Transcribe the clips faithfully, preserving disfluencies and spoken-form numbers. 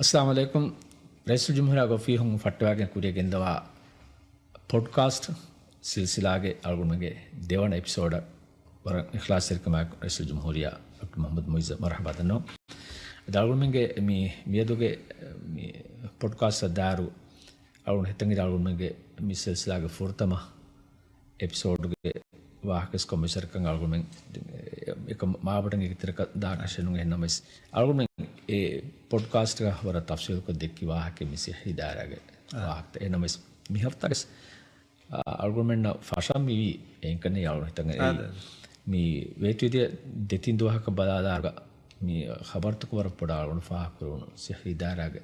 އައްސަލާމު ޢަލައިކުމް. ރައީސުލްޖުމްހޫރިއްޔާގެ އޮފީހުން ފައްޓަވާގެން ކުރިޔަށް ގެންދަވާ ޕޮޑްކާސްޓް ސިލްސިލާގެ އަޅުގަނޑުމެންގެ ދެވަނަ އެޕިސޯޑަށް ވަރަށް އިޚްލާޞްތެރިކަމާއެކު ރައީސުލްޖުމްހޫރިއްޔާ ޑޮކްޓަރ މުޙައްމަދު މުޢިއްޒު މަރުޙަބާ ދަންނަވަން. އަދި އަޅުގަނޑުމެންގެ މި މިއަދުގެ މި ޕޮޑްކާސްޓަށް ދާއިރު އަޅުގަނޑު ހެއްތަނގި އަޅުގަނޑުމެންގެ މި ސިލްސިލާގެ ފުރަތަމަ އެޕިސޯޑުގެ ވާހަކަ ކޮންމެސަރަކަށް އަޅުގަނޑުމެން އެކަ މާބަޑަނގެ ތެރަކަށް ދާން އަށެއް ނު އެހެންނަމަވެސް، އަޅުގަނޑުމެން އެ ޕޮޑްކާސްޓްގަ ވަރަށް ތަފްސީލުކޮށް ދެއްކި ވާހަކަ މި ސިއްހީ ދާއިރާގެ ވާހަކަ. އެހެންނަމަވެސް، މި ހަފްތާގެސް އަޅުގަނޑުމެންނަށް ފަށަން މިވީ އެންކަން އަޅުގަނޑު ހިތަށް އެއީ. މި ވޭތުވެދިޔަ ދެތިން ދުވަހަކަށް ބަލާލާއިރުގަ މި ޚަބަރުތަކު ވަރަށް ބޮޑަށް އަޅުގަނޑު ފާހަގަކުރެވުނު ސިއްހީ ދާއިރާގެ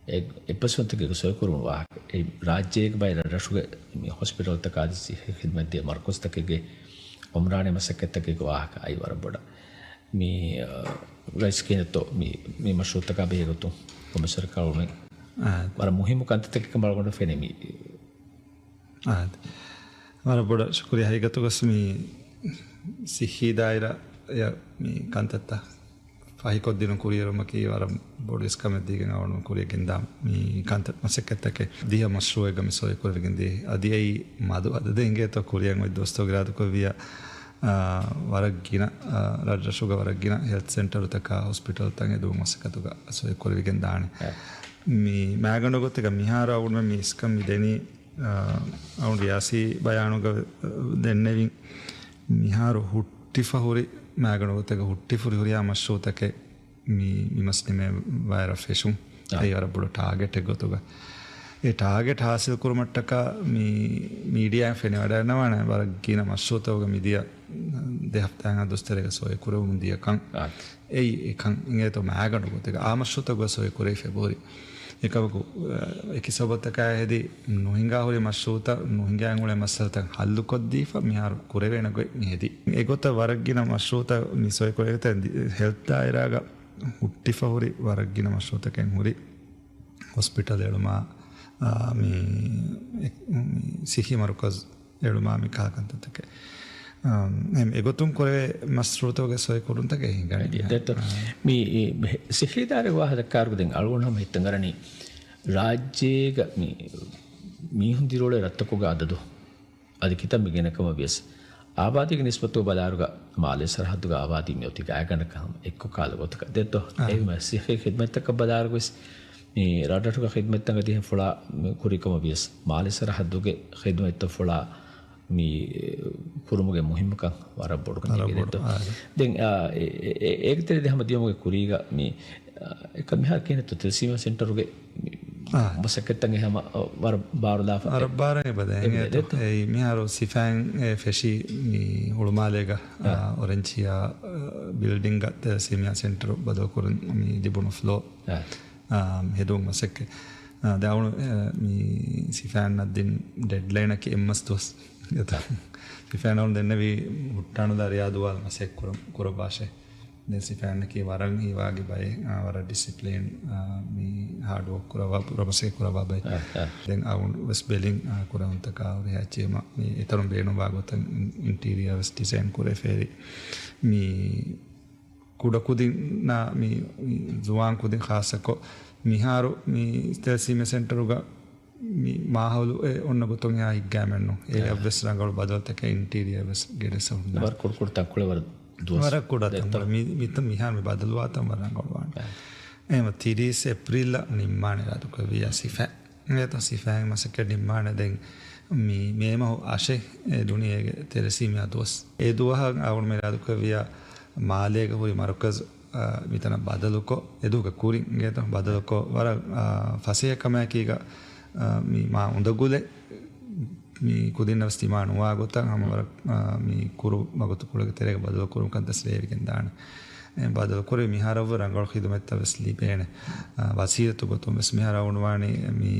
އެ، އެއްބަސްވަންތަކެއްގެ ސޮއިކުރުން ވާހަކަ. އެ ރާއްޖޭގެ ބައެއް ރަށްރަށުގެ މި ހޮސްޕިޓަލްތަކާ އަދި ސިއްހީ ޚިދުމަތްދޭ މަރުކަޒުތަކެއްގެ އުމްރާނީ މަސައްކަތްތަކެއްގެ ވާހަކަ އައި ވަރަށް ބޮޑަށް. މި، އަ، ރައީސް ކިހިނެއްތޯ މި، މި މަޝްރޫޢުތަކާ ބެހޭ ގޮތުން ކޮންމެސަރަކަށް އަޅުގަނޑު ވަރަށް މުހިއްމު ކަންތައްތަކެއް ކަމަށް އަޅުގަނޑަށް ފެނޭ މި. އާދެ. ވަރަށް ބޮޑަށް ޝުކުރިއްޔާ. ހަގީގަތުގަސް މި ސިއްހީ ދާއިރާ އަށް މި ކަންތައްތައް ފަހިކޮށްދިނުން ކުރިއެރުމަކީ ވަރަށް ބޮޑު އިސްކަމެއް ދީގެން އަޅުގަނޑު ކުރިޔަށް ގެންދާ މި ކަންތައް މަސައްކަތްތަކެއް ދިހަ މަޝްރޫޢެއްގަ މި ސޮއިކުރެވިގެން ދިޔައީ. އަދި އެއީ މަދު އަދަދެއް އިނގޭތޯ ކުރިޔަށް އޮތް ދުވަސްތަކުގެ އިރާދަކުރެއްވިއްޔާ، އާ، ވަރަށް ގިނަ، އާ، ރަށްރަށުގަ ވަރަށް ގިނަ ހެލްތް ސެންޓަރުތަކާ ހޮސްޕިޓަލްތައް އެދުމުގެ މަސައްކަތުގަ ސޮއިކުރެވިގެން ދާނެ. އާ. މި މައިގަނޑު ގޮތެއްގަ މިހާރު އަޅުގަނޑުމެން މި އިސްކަން މި ދެނީ، އާ، އަޅުގަނޑު ރިޔާސީ ބަޔާނުގަ ދެންނެވިން މިހާރު ހުއްޓިފަ ހުރި މައިގަނޑު ގޮތެއްގަ ހުއްޓިފަ ހުރި ހުރިހާ މަޝްރޫޢުތަކެއް މި، މި މަސް ނިމޭ ވައިރަށް ފެށުން. އާ. އެއީ ވަރަށް ބޮޑު ޓާގެޓެއް ގޮތުގަ. އެ ޓާގެޓް ހާސިލް ކުރުމަށްޓަކާ މި މީޑިއާއިން ފެނިވަޑައިގަންނަވާނެ ވަރަށް ގިނަ މަޝްރޫޢުތަކުގަ މިދިޔަ ދެ ހަފްތާއެއްހާ ދުވަސް ތެރޭގަ ސޮއި ކުރެވެމުން ދިޔަ ކަން. އާ. އެއީ އެކަން އިނގޭތޯ މައިގަނޑު ގޮތެއްގަ އާ މަޝްރޫޢުތަކުގަ ސޮއި ކުރެވިފައި ހުރި. އެކަމަކު، އެކި ސަބަބުތަކާ ހެދި ނުހިނގާ ހުރި މަޝްރޫޢުތައް ނުހިނގާން އުޅޭ މައްސަލަތައް ހައްލުކޮށްދީފަ މިހާރު ކުރެވޭނެ ގޮތް މި ހެދީ. އެގޮތަށް ވަރަށް ގިނަ މަޝްރޫޢުތައް މި ސޮއި ކުރެވިގެން ހެލްތް ދާއިރާގަ ހުއްޓިފަ ހުރި ވަރަށް ގިނަ މަޝްރޫޢުތަކެއް ހުރި. ހޮސްޕިޓަލް އެޅުމާ، އާ، މި، އެ، މި ސިއްހީ މަރުކަޒު އެޅުމާ މި ކަހަލަ ކަންތައްތަކެއް. އާ، އެ، އެގޮތުން ކުރެވޭ މަޝްރޫޢުތަކުގެ ސޮއިކުރުންތަކެއް ހިނގަނީ. ދެއްތޯ. އާ. މި، އެ، ސިއްހީ ދާއިރާގެ ވާހަކަ ދައްކާއިރު ދެން އަޅުގަނޑު ހަމަ ހިތަށް އަރަނީ ރާއްޖޭގަ މި މީހުން ދިރިއުޅޭ ރަށްތަކުގެ އަދަދު އަދި ކިތަންމެ ގިނަ ކަމަށް ވިޔަސް، އާބާދީގެ ނިސްބަތުގަ ބަލާއިރުގަ މާލޭ ސަރަހައްދުގެ އާބާދީ މި އޮތީ ގާތްގަނޑަކަށް ހަމަ އެއްކޮށް ކާލަ ގޮތަކަށް. ދެއްތޯ؟ އާ. އެހެންވެ ސިއްހީ ޚިދުމަތްތަކަށް ބަލާއިރު ވެސް މި ރަށްރަށުގެ ޚިދުމަތްތައް އަދި އެހެން ފުޅާ މި ކުރި ކަމަށް ވިޔަސް، މާލޭ ސަރަހައްދުގެ ޚިދުމަތްތައް ފުޅާ މި ކުރުމުގެ މުހިއްމުކަން ވަރަށް ބޮޑު ކަމެއް ވަރަށް ބޮޑު. ދެއްތޯ؟ އާ. ދެން، އާ، އެ، އެ، އެ، އޭގެ ތެރޭ ދެ ހަމަ ދިޔުމުގެ ކުރީގަ މި، އާ، އެކަ މިހާރު ކިހިނެއްތޯ ތެލެސީމިއާ ސެންޓަރުގެ މި އާ. މަސައްކަތްތައް ހަމަ ވަރަށް ބާރުލާފަ. ވަރަށް ބާރަށް އެބަދޭ. އެބަދޭ އެ، ދެއްތޯ؟ އެ، މިހާރު ސިފައިން އެ ފެށީ މި ހުޅުމާލޭގަ، އާ. އާ، އޮރެންޖިއާ، އާ، ބިލްޑިންގ ތެލެސީމިއާ ސެންޓަރު ބަދަލުކުރުން މި ލިބުނު ފްލޯ. އާ. އާ، ހެދުން މަސައްކަތް. އާ، ދެ އަޅު، އެ، މި ސިފައިންނަށް ދިން ޑެޑްލައިނަކީ އެއްމަސް ދުވަސް. ސިފައިން އަޅު ދެންނެވީ ހުއްޓާނުލާ ރިޔާދުވާލް މަސައްކަތް ކުރަ-، ކުރައްވާށޭ. ދެން ސިފައިންނަކީ ވަރަށް ހީވާގި ބައެއް، އާ، ވަރަށް ޑިސިޕްލިން، އާ، މި ހާޑްވޯކް ކުރައްވާ، ކުރަމަސެއް ކުރައްވާ ބައެއް. އާ، އާ. ދެން އަޅު ވެސް ބެލިން، އާ، ކުރެވުންތަކާ ހުރިހާ އެއްޗެއް މި އެތަނުން ބޭނުންވާ ގޮތަށް އިން-، އިންޓީރިއާ ވެސް ޑިޒައިން ކުރެފައި. މި ކުޑަކުދިންނާ މި، މި ޒުވާން ކުދިން ޚާއްޞަކޮށް މިހާރު މި ތެލެސީމިއާ ސެންޓަރުގަ މި މާހައުލު އެ އޮންނަ ގޮތުން އެހާ ހިއްގާމެއްނު. އެ އާ. އެއަށްވެސް ރަނގަޅު ބަދަލުތަކެއް އިންޓީރިއަރ ވެސް ގެނެސް ހުންނާ. ވަރަށް ކުޑަކުޑަ ތަންކޮޅެއް ވަރަށް ދުވަސް. ވަރަށް ކުޑަ ދެއްތޯ؟ ތަންކޮޅެއް. މި-، މިތަ-، މިހާރު މި ބަދަލުވާ ތަން ވަރަށް ރަނގަޅުވާނެ. އާ. އެހެން ތިރީސް އޭޕްރީލްއަށް ނިންމާނެ އިރާދަކުރެއްވިއްޔާ ސިފަ. އެތަ ސިފައިން މަސައްކަތް ނިންމާނެ ދެން މި މޭ މަހު އަށެއް ދުނިޔޭގެ ތެލެސީމިއާ ދުވަސް. އެ ދުވަހަށް އަޅުގަނޑު މި އިރާދަކުރެއްވިއްޔާ މާލޭގަ ހުރި މަރުކަޒު އާ، މިތަނަށް ބަދަލުކޮށް، އެދުވަހުގަ ކުރިން އިނގޭތޯ، ބަދަލުކޮށް، ވަރަށް، އާ، ފަސޭހަ ކަމާއެކީގަ، އާ، މި މާ އުނދަގުލެއް މި ކުދިންނަށް ވެސް ތިމާ ނުވާ ގޮތަށް ހަމަ ވަރަށް، އާ، މި ކުރު ވަގުތު ކުޅެގެ ތެރޭގަ ބަދަލުކުރުން ކަންތައް ލޭވިގެން ދާނެ. އެ، ބަދަލުކުރި މިހާރަށްވުރެ ރަނގަޅު ޚިދުމަތްތައް ވެސް ލިބޭނެ. އާ، ވަސީލަތު ގޮތުން ވެސް މިހާރު އަޅުގަނޑު ވާނީ މި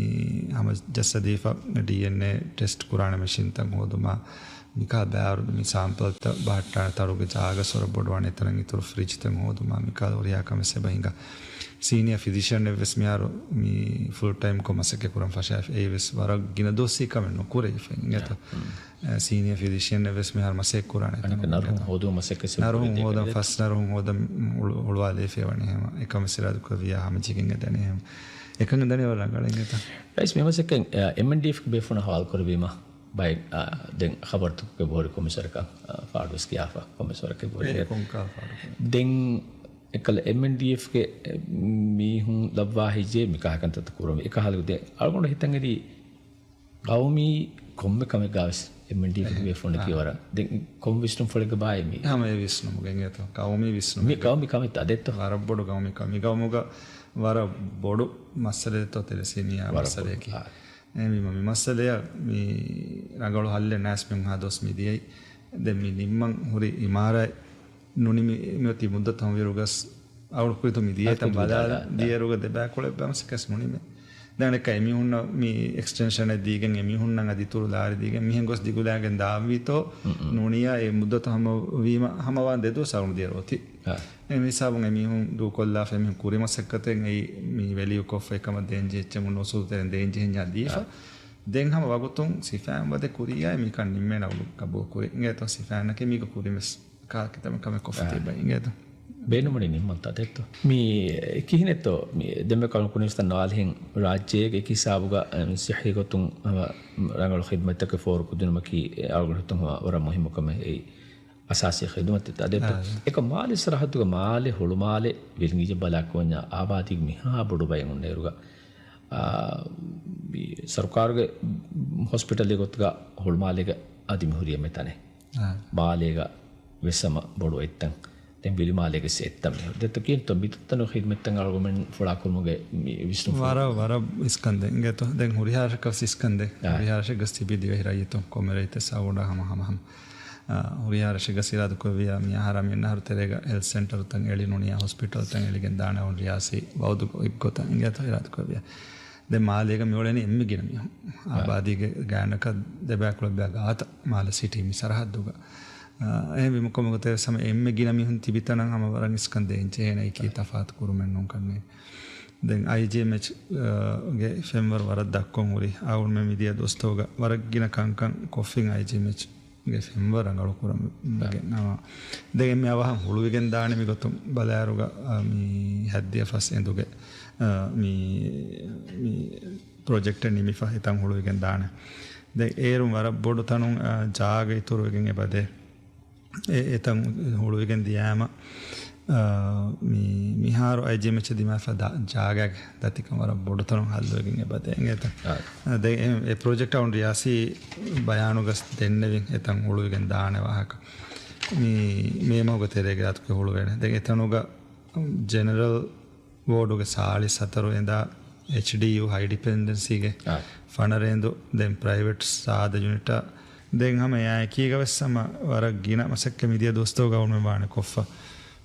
ހަމަ ޖައްސަދީފަ ޑީއެންއޭ ޓެސްޓް ކުރާނެ މެޝިންތައް ހޯދުމާ، މިކާ ބާރު މި ސާމްޕަލްތައް ބަހައްޓާނެ ތަޅުގެ ޖާގަ ސޮރަށް ބޮޑުވާނެ އެތަނަށް އިތުރު ފްރިޖްތައް ހޯދުމާ މިކާ ހުރިހާ ކަމެއް އެބަ ހިނގާ. ސީނިއަ ފިޒިޝަން އެއްވެސް މިހާރު މި ފުލް ޓައިމްކޮށް މަސައްކަތް ކުރަން ފަށާފި. އެއީވެސް ވަރަށް ގިނަ ދުވަސް ކަމެއް ނުކުރެވިފަ އިނގޭތޯ. ސީނިއަ ފިޒިޝަން އެއްވެސް މިހާރު މަސައްކަތް ކުރާނެ އަނެކަ ތަނުން ނަރުހުން އިނގޭތޯ. ހޯދުމަށް މަސައްކަތް ނަރުހުން ހޯދަން ފަސް ނަރުހުން ހޯދަން އުޅު-، އުޅުވާލެވިފައި ވަނީ ހަމަ. އެކަމެއް ސިރާދުކޮށް ވިޔާ ހަމަޖެހިގެން އެދެނީ ހަމަ. އެކަން ދަނީ ވަރަށް ރަނގަޅަށް އިނގޭތޯ. ރައީސް މި މަސައްކަތް، އ، އެމްއެންޑީއެފް ބޭފުޅުން ހަވާލު ކުރެވީމަ ބައެއް، އ، ދެން ޚަބަރުތަކުގެ ބޮހޮރި ކޮމިސަރަކަށް، އ، ފާޑުވެސް ކިޔާފަ ކޮމިސަރަކަށް ބޮހޮރި. އެ ކޮންކާ ފާޑު؟ ދެން އެކަލަ އެމްއެންޑީއެފްގެ މީހުން ލައްވާ ހިޖޭ މިކާ ކަންތައްތައް ކުރުން. އެކަހަލަ ދެ އަޅުގަނޑު ހިތަން އެދީ ޤައުމީ ކޮންމެ ކަމެއްގާވެސް އެމްއެންޑީއެފްގެ އެހެ. ބޭފުޅުންނަކީ އާ. ވަރަށް ދެން ކޮން ވިސްނުންފުޅެއްގަ ބާއޭ މީ؟ ހަމަ އެ ވިސްނުމުގެ އިނގޭތޯ. ޤައުމީ ވިސްނުމެއް. މި ޤައުމީ ކަމެއްތަ ދެއްތޯ؟ ވަރަށް ބޮޑު ޤައުމީ ކަމެއް. މި ޤައުމުގަ ވަރަށް ބޮޑު މައްސަލައެއްތޯ ތެލެސީމިއާ ވަރަށް ބޮޑު. މައްސަލަޔަކީ. އާ. އެހެންވީމަ މި މައްސަލަޔަށް މި ރަނގަޅު ހައްލެއް ނާސް މިހާ ދުވަސް މި ދިޔައީ. ދެން މި ނިންމަން ހުރި އިމާރާތް ނުނިމި މިއޮތީ މުއްދަތު ހަމަވިރުގަސް އަޅު ކުރިތު މި ދިޔައިތަން ބަލާލަން ދިޔައިރުގަ ދެބައިކުޅަ އެއްބައި މަސައްކަތް ނުނިމޭ. ދެން އަނެއްކާ އެމީހުންނަށް މި އެކްސްޓެންޝަނެއް ދީގެން އެމީހުންނަށް އަދި އިތުރު ލާރި ދީގެން މިހެން ގޮސް ދިގުލާގެން ދާންވީތޯ ނުނިޔާ އެ މުއްދަތު ހަމަވީމަ ހަމަވާން ދެ ދުވަސް އަޅުގަނޑު ދިޔައިރު އޮތީ. އެ ހިސާބުން އެމީހުން ދޫކޮށްލާފަ އެމީހުން ކުރިމަސައްކަތެއް އެއީ މި ވެލިއު ކޮށްފަ އެކަމަށް ދޭންޖެހި އެއްޗެއް އުންނަ އުސޫލު ތެރެއިން ދޭންޖެހެންޏާ ދީފަ. ދެން ހަމަ ވަގުތުން ސިފައިން ވަދެ ކުރިޔާ މިކަން ނިންމޭނެ އަޅު ގަބޫލު ކުރި އިނގޭތޯ ސިފައިންނަކީ މީގަ ކުރިން ވެސް ކާ ކިތަންމެ ކަމެއް ކޮށްފަ ތިބަ އިނގޭތޯ. ބޭނުމުނި ނިންމަންތާ ދެއްތޯ. މީ ކިހިނެއްތޯ؟ މި ދެންމެ ކަޅުން ކުނިވެސްތަން ނަވާލިހެން ރާއްޖޭގެ އެކި ހިސާބުގަ، އަ، ސިއްހީ ގޮތުން ހަމަ ރަނގަޅު ޚިދްމަތްތަކެއް ފޯރުކުދިނުމަކީ އަޅުގަނޑު ހަމަ ވަރަށް މުހިއްމު ކަމެއް. އެއީ އަސާސީ ޚިދުމަތެއް އަދި އެކަ މާލެ ސަރަހައްދުގަ މާލެ ހުޅުމާލެ ވިލިނގިޖެ ބަލާކުވަންޏާ އާބާދީގެ މިހާ ބޮޑު ބަޔަށް އޮންނައިރުގަ، އާ، މި ސަރުކާރުގެ ހޮސްޕިޓަލެއް ގޮތުގަ ހުޅުމާލޭގަ އަދި މިހުރި އެންމެ ތަނެއް. އާ. މާލޭގަ ވެސް ހަމަ ބޮޑު އެއްތަން. ދެން ވިލިމާލޭގެ ސެއްތަން މިހުރި. ދެއްތޯ ކިހިނެއްތޯ މިތަނު ޚިދުމަތްތައް އަޅުގަނޑުމެން ފުޅާކުރުމުގެ މި ވިސްނުން ފުޅު. ވަރަށް، ވަރަށް އިސްކަންދެން އިނގޭތޯ. ދެން ހުރިހާ ރަށަކަށް ވެސް އިސްކަންދެން. އާ. ހުރިހާ ރަށެއްގަސް ތިބި ދިވެހި ރައްޔިތުން ކޮންމެ ރައްޔިތެއް ސައުވަޑާ ހަމަ ހަމަ ހަމަ. އާ، ހުރިހާ ރަށެއްގަ ސިރާދުކުރެއްވިޔާ މި އަހަރާ މި އަހަރު ތެރޭގަ ހެލްތް ސެންޓަރުތައް އެޅި ނޫނިޔާ ހޮސްޕިޓަލްތައް އެޅިގެން ދާނެ އަޅުގަނޑު ރިޔާސީ ވައުދު އެއްގޮތަށް އިނގޭތޯ އިރާދަކުރެއްވިޔާ. ދެން މާލޭގަ މިއުޅެނީ އެންމެ ގިނަ މީހުން. އާ. އާބާދީގެ ގާތްގަނޑަކަށް ދެބައިކުޅަ ގާތަށް މާލެ ސިޓީ މި ސަރަހައްދުގަ. އާ، އެހެން ވީމަ ކޮންމެ ގޮތެއް ވެސް ހަމަ އެންމެ ގިނަ މީހުން ތިބި ތަނަށް ހަމަ ވަރަށް އިސްކަން ދޭން ޖެހޭނެ އެކީ ތަފާތު ކުރުމެއް ނޫން ކަންނޭނގެ. ދެން އައިޖީއެމްއެޗް، އާ، ގެ ފެންވަރު ވަރަށް ދަށްކޮށް ހުރި. އަޅުގަނޑުމެން މިދިޔަ ދުވަސްތަކުގަ ވަރަށް ގިނަ ކަންކަން ކޮށްފިން އައިޖީއެމްއެޗް ގެ ފެންވަރު ރަނގަޅު ކުރަމުން. ދެން އެންމެ އަވަހަށް ހުޅުވިގެން ދާނެ މި ގޮތުން ބަލާއިރުގަ، އާ، މި ހައްދިޔަ ފަސް އެނދުގެ، އާ، މި، މި ޕްރޮޖެކްޓެއް ނިމިފަ ހިތަން ހުޅުވިގެން ދާނެ. ދެން އޭރުން ވަރަށް ބޮޑު ތަނުން، އާ، ޖާގަ އިތުރުވެގެން އެބަދޭ. އެ، އެތަން ހުޅުވިގެން ދިޔާމަ، އާ، މި، މިހާރު އައިޖީއެމްއެޗް ދިމާފަ ދާ-، ޖާގާގެ ދަތިކަން ވަރަށް ބޮޑު ތަނުން ހައްލުވެގެން އެބަދޭ އިނގޭތަ. އާ. އާ، ދެ-، އެ، އެ ޕްރޮޖެކްޓް އަޅުގަނޑު ރިޔާސީ ބަޔާނުގަސް ދެންނެވިން އެތަން ހުޅުވިގެން ދާނެ ވާހަކަ. މި، މޭމަހުގެ ތެރޭގެ ރާތުކެ ހުޅުވޭނެ. ދެން އެތަނުގަ ޖެނެރަލް ވޯޑުގެ ސާޅީސް ހަތަރު އެނދާ އެޗްޑީޔޫ ހައި ޑިޕެންޑެންސީގެ އާ. ފަނަރަ އެނދު، ދެން ޕްރައިވެޓް ސާދަ ޔުނިޓާ. ދެން ހަމަ އެއާ އެކީގަ ވެސް ހަމަ ވަރަށް ގިނަ މަސައްކަތް މިދިޔަ ދުވަސްތަކުގަ އަޅުގަނޑުމެން ވާނެ ކޮށްފަ.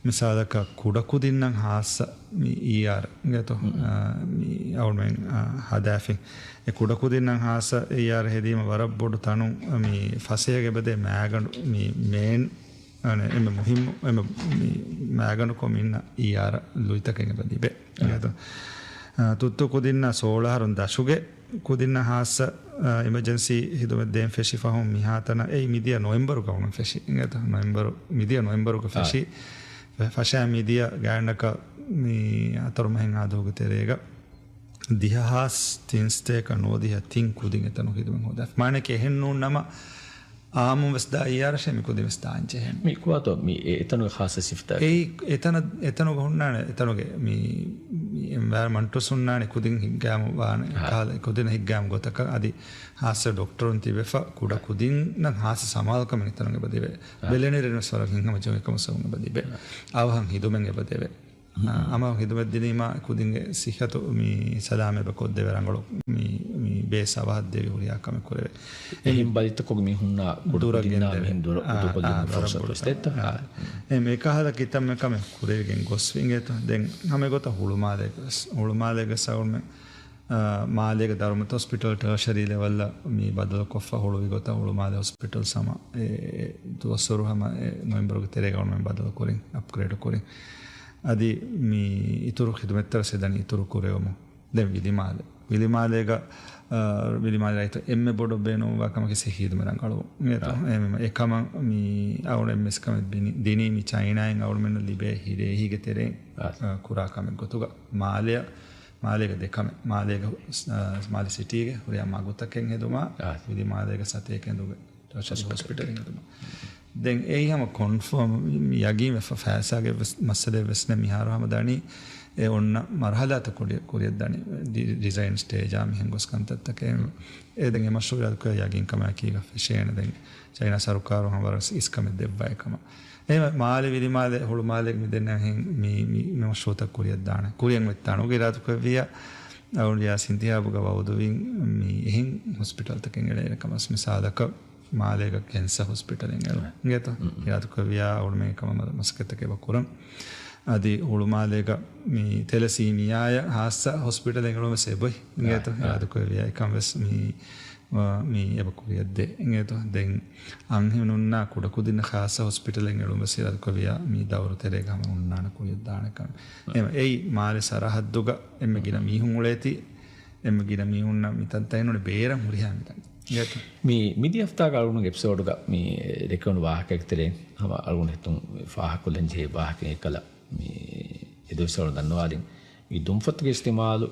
މިސާލަކަށް ކުޑަކުދިންނަށް ހާއްސަ މި އީއާރ އިނގޭތޯ، އާ، މި އަޅުގަނޑުމެން، އާ، ހަދާފިން. އެ ކުޑަކުދިންނަށް ހާއްސަ އީއާރ ހެދީމަ ވަރަށް ބޮޑު ތަނުން މި ފަސޭހަގެ އެބަދޭ މައިގަނޑު މި މޭން އަނެ، އެންމެ މުހިއްމު، އެންމެ މި މައިގަނޑުކޮށް މި އިންނަ އީއާރ ލުއިތަކެއް އެބަ ލިބޭ. އާ. އިނގޭތޯ؟ އާ، ތުއްތު ކުދިންނަށް ސޯޅަ އަހަރުން ދަށުގެ ކުދިންނަށް ހާއްސަ، އާ، އިމަޖެންސީ ހިދުމަތް ދޭން ފެށި ފަހުން މިހާތަނަށް އެއީ މިދިޔަ ނޮވެމްބަރުގަ އޮންނަން ފެށި. އިނގޭތޯ؟ ނޮވެމްބަރު، މިދިޔަ ނޮވެމްބަރުގަ އާ. ފެށި. ފަ-، ފަށާ މިދިޔަ ގާތްގަނޑަކަށް މި ހަތަރު މަހެއް އާދަވުގެ ތެރޭގަ ދިހަ ހާސް ތިން ސަތޭކަ ނުވަދިހަ ތިން ކުދިން އެތަނު ހިދުމަތް ހޯދާފި. މާނައަކީ އެހެން ނޫން ނަމަ، އާއްމުން ވެސް ދާ އީއާރަށޭ މި ކުދިން ވެސް ދާން ޖެހޭނެ. މި ކުވާތޯ މި އެ-، އެތަނުގެ ޚާއްޞަ ސިފަތައް؟ އެއީ އެތަނަށް، އެތަނުގަ ހުންނާނެ، އެތަނުގެ މި، މި އެންވަޔަރަމަންޓު ވެސް ހުންނާނެ ކުދިން ހިއްގާމު ވާނެ. ހާ. ކަހަލަ ކުދިން ހިއްގާމު ގޮތަކަށް އަދި ހާއްސަ ޑޮކްޓަރުން ތިބެފަ، ކުޑަ ކުދިންނަށް ހާއްސަ ސަމާލުކަމެއް އެތަނުގަ އެބަ ލިބޭ. ހާ. ބެލެނިރެން ވެސް ވަރަށް ހިތްހަމަޖެހުނު އެކަމަށް ސަބަބުން އެބަ ލިބޭ. ހާ. އަވަހަށް ހިދުމަތް އެބަ ދެވޭ. އަ، އަމާ ހިދުމަތް ދިނީމާ ކުދިންގެ ސިއްހަތު މި ސަލާމަތް ކޮށްދެވޭ ރަނގަޅު މި، މި ބޭސް އަވަހަށް ދެވި ހުރިހާ ކަމެއް ކުރެވޭ. އެހެން ބަލިތަކުގެ މީހުންނާ ކުޑަ ދުރަށް ކުދިންނާ ގެންދެވޭ. މިހެން ދުރަށް އާ، ދޫކޮށްލި އާ، ފުރުސަތު ވެސް ދެއްތޯ؟ އާ. އެ މި ކަހަލަ ކިތަންމެ ކަމެއް ކުރެވިގެން ގޮސްފި އިނގޭތޯ. ދެން ހަމަ ގޮތަށް ހުޅުމާލޭގަ ވެސް، ހުޅުމާލޭގަ ސައުންމެ، އާ، މާލޭގެ ދަރުމަތޯ ހޮސްޕިޓަލް ޓަރޝަރީ ލެވެލްއަށް މި ބަދަލުކޮށްފަ ހުޅުވި ގޮތަށް ހުޅުމާލެ ހޮސްޕިޓަލް ހަމަ އެ ދުވަސްވަރު ހަމަ އެ ނޮވެމްބަރުގެ ތެރޭގަ އަޅުގަނޑުމެން ބަދަލު ކުރިން، އަޕްގްރޭޑް ކުރިން. އަދި މި އިތުރު ޚިދުމަތްތައް ވެސް އެދަނީ އިތުރު ކުރެވުމުން. ދެން ވިލިމާލެ. ވިލިމާލޭގަ، އާ، ވިލިމާލެ ރައްޔިތުން އެންމެ ބޮޑަށް ބޭނުންވާ ކަމަކީ ސިއްހީ ޚިދުމަތް ރަނގަޅުވުން. އިނގޭތޯ؟ އާ. އެހެންވީމަ އެކަމަށް މި އަޅުގަނޑު އެންމެސް ކަމެއް ދިނީ، ދިނީ މި ޗައިނާއިން އަޅުގަނޑުމެންނަށް ލިބޭ ހިރޭހީގެ ތެރެއިން، އާ. އާ، ކުރާ ކަމެއް ގޮތުގަ މާލެއަށް، މާލޭގަ ދެ ކަމެއް. މާލޭގަ ހު-، އާ، މާލެ ސިޓީގެ ހުރިހާ މަގުތަކެއް ހެދުމާ، އާ. ވިލިމާލޭގަ ސަތޭކަ އެނދުގެ ޓަރޝަރީ ހޮސްޕިޓަލެއް ހެދުމަށް. ދެން އެއީ ހަމަ ކޮންފާމް ޔަގީންވެފަ ފައިސާގެ ވެސް މައްސަލައެއް ވެސް ނެ މިހާރު ހަމަ ދަނީ އެ އޮންނަ މަރުހަލާތައް ކުރި-، ކުރިއަށް ދަނީ ޑި-، ޑިޒައިން ސްޓޭޖާ މިހެން ގޮސް ކަންތައްތަކެއް. އެ ދެން އެ މަޝްރޫޢު އިރާދަކުރެއްވިޔާ ޔަގީންކަމާއެކީގަ ފެށޭނެ. ދެން ޗައިނާ ސަރުކާރު ހަމަ ވަރަށް އިސްކަމެއް ދެއްވާ އެކަމަށް. އެހެން މާލެ ވިލިމާލެ ހުޅުމާލެ މި ދެންނެވިހެން މި، މި، މި މަޝްރޫޢުތައް ކުރިއަށް ދާނެ. ކުރިއަށް އޮތް ތަނުގެ އިރާދަކުރެއްވިޔާ އަޅުގަނޑު ރިޔާސް އިންތިހާބުގަ ވައުދުވިން މި އެހެން ހޮސްޕިޓަލްތަކެއް އެޅޭނެ ކަމަށް. މިސާލަކަށް މާލޭގަ ކެންސަރ ހޮސްޕިޓަލެއް އެޅުން. އިނގޭތޯ؟ އިރާދަކުރެއްވިޔާ އަޅުގަނޑުމެން އެކަމަށް މަސައްކަތްތަކެއް އެބަ ކުރަން. އަދި ހުޅުމާލޭގަ މި ތެލަސީމިއާއަށް ހާއްސަ ހޮސްޕިޓަލެއް އެޅުން ވެސް އެބައޮތް. އިނގޭތޯ؟ އާ. އިރާދަކުރެއްވިޔާ އެކަން ވެސް މި، މި އެބަ ކުރިއަށްދޭ. އިނގޭތޯ؟ ދެން އަންހެނުންނާ ކުޑަކުދިންނަށް ހާއްސަ ހޮސްޕިޓަލެއް އެޅުން ވެސް އިރާދަކުރެއްވިޔާ މި ދައުރު ތެރޭގަ ހަމަ އޮންނާނެ ކުރިއަށް ދާނެ ކަމެއް. އާ. އެމަ އެއީ މާލެ ސަރަހައްދުގަ އެންމެ ގިނަ މީހުން އުޅޭތީ، އެންމެ ގިނަ މީހުންނަށް މި ތަންތަން އެންނުނެ ބޭރަށް ހުރިހާ މި ތަން. އިނގޭތޯ؟ މި، މިދިޔަ ހަފްތާގަ އަޅުގަނޑުގެ އެޕިސޯޑުގަ މި ރެކޮން ވާހަކައެއް ތެރެއިން ހަމަ އަޅުގަނޑު ހިތުން ފާހަގަކޮށްލަން ޖެހޭ ވާހަކައެއް އެކަލަ މި އެދުވަސް އަޅުގަނޑު ދަންނަވާލިން. މި ދުންފަތުގެ އިސްތިމާލު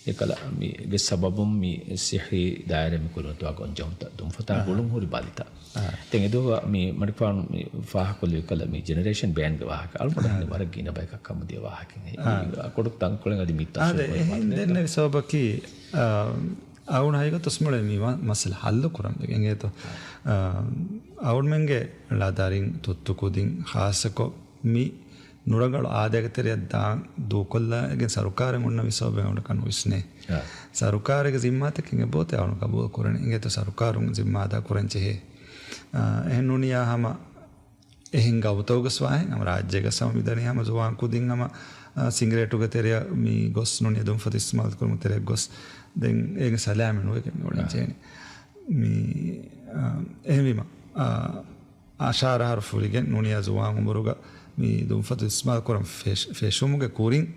އެކަލަ މިގެ ސަބަބުން މި ސިއްހީ ދާއިރާ މި ކުރިމަތިވާ ގޮންޖެހުންތައް، ދުންފަތާ އާ. ގުޅުން ހުރި ބަލިތައް. އާ. ދެން އެދުވަހު މި މަނިކުފާނު މި ފާހަގަކޮށްލި ކަލަ މި ޖެނެރޭޝަން ބޭންގެ ވާހަކަ. އަޅުގަނޑު އާ. ވަރަށް ގިނަ ބަޔަކަށް ކަމުދިޔަ ވާހަކައެއް. އާ. ކޮޑު ތަންކޮޅެއް އަދި މި އާ، ދެ ތަފްސީލު އެހެން ކޮށް ދެންނެވި ސަބަބަކީ، އާ، އަޅުގަނޑު ހަގީގަތު ތުސްމުޅެ މި މަ-، މައްސަލަ ހައްލު ކުރަން ވެގެން އިނގޭތޯ. އާ، އަޅުގަނޑުމެންގެ ޅަ ދަރިން ތުއްތު ކުދިން ޚާއްޞަކޮށް މި ނުރަނގަޅު އާދައިގެ ތެރެއަށް ދާން ދޫކޮށްލައިގެން ސަރުކާރެއް އޮންނަ މި ސަބަބެއް އަޅުގަނޑަކަށް ނުވިސްނޭ. އާ. ސަރުކާރެއްގެ ޒިންމާތަކެއް އެބައޮތޭ އަޅުގަނޑު ގަބޫލު ކުރަނީ. އިނގޭތޯ ސަރުކާރުން ޒިންމާ އަދާ ކުރަން ޖެހޭ. އާ، އެހެން ނޫނިއްޔާ ހަމަ އެހެން ގައުމުތަކުގަސް ވާހެން ހަމަ ރާއްޖޭގަސް ހަމަ މިދަނީ ހަމަ ޒުވާން ކުދިން ހަމަ، އާ، ސިނގިރޭޓުގެ ތެރެއަށް މި ގޮސް ނޫނިއްޔާ ދުންފަތު އިސްތިމާލު ކުރުމުގެ ތެރެއަށް ގޮސް ދެން އޭގެ ސަލާމަތް ނުވެގެން މި އުޅެން ޖެހެނީ. މި، އާ، އެހެންވީމަ، އާ، އަށާރަ އަހަރު ފުރިގެން ނޫނިއްޔާ ޒުވާން އުމުރުގަ މި ދުންފަތު އިސްތިމާލު ކުރަން ފެށް-، ފެށުމުގެ ކުރިން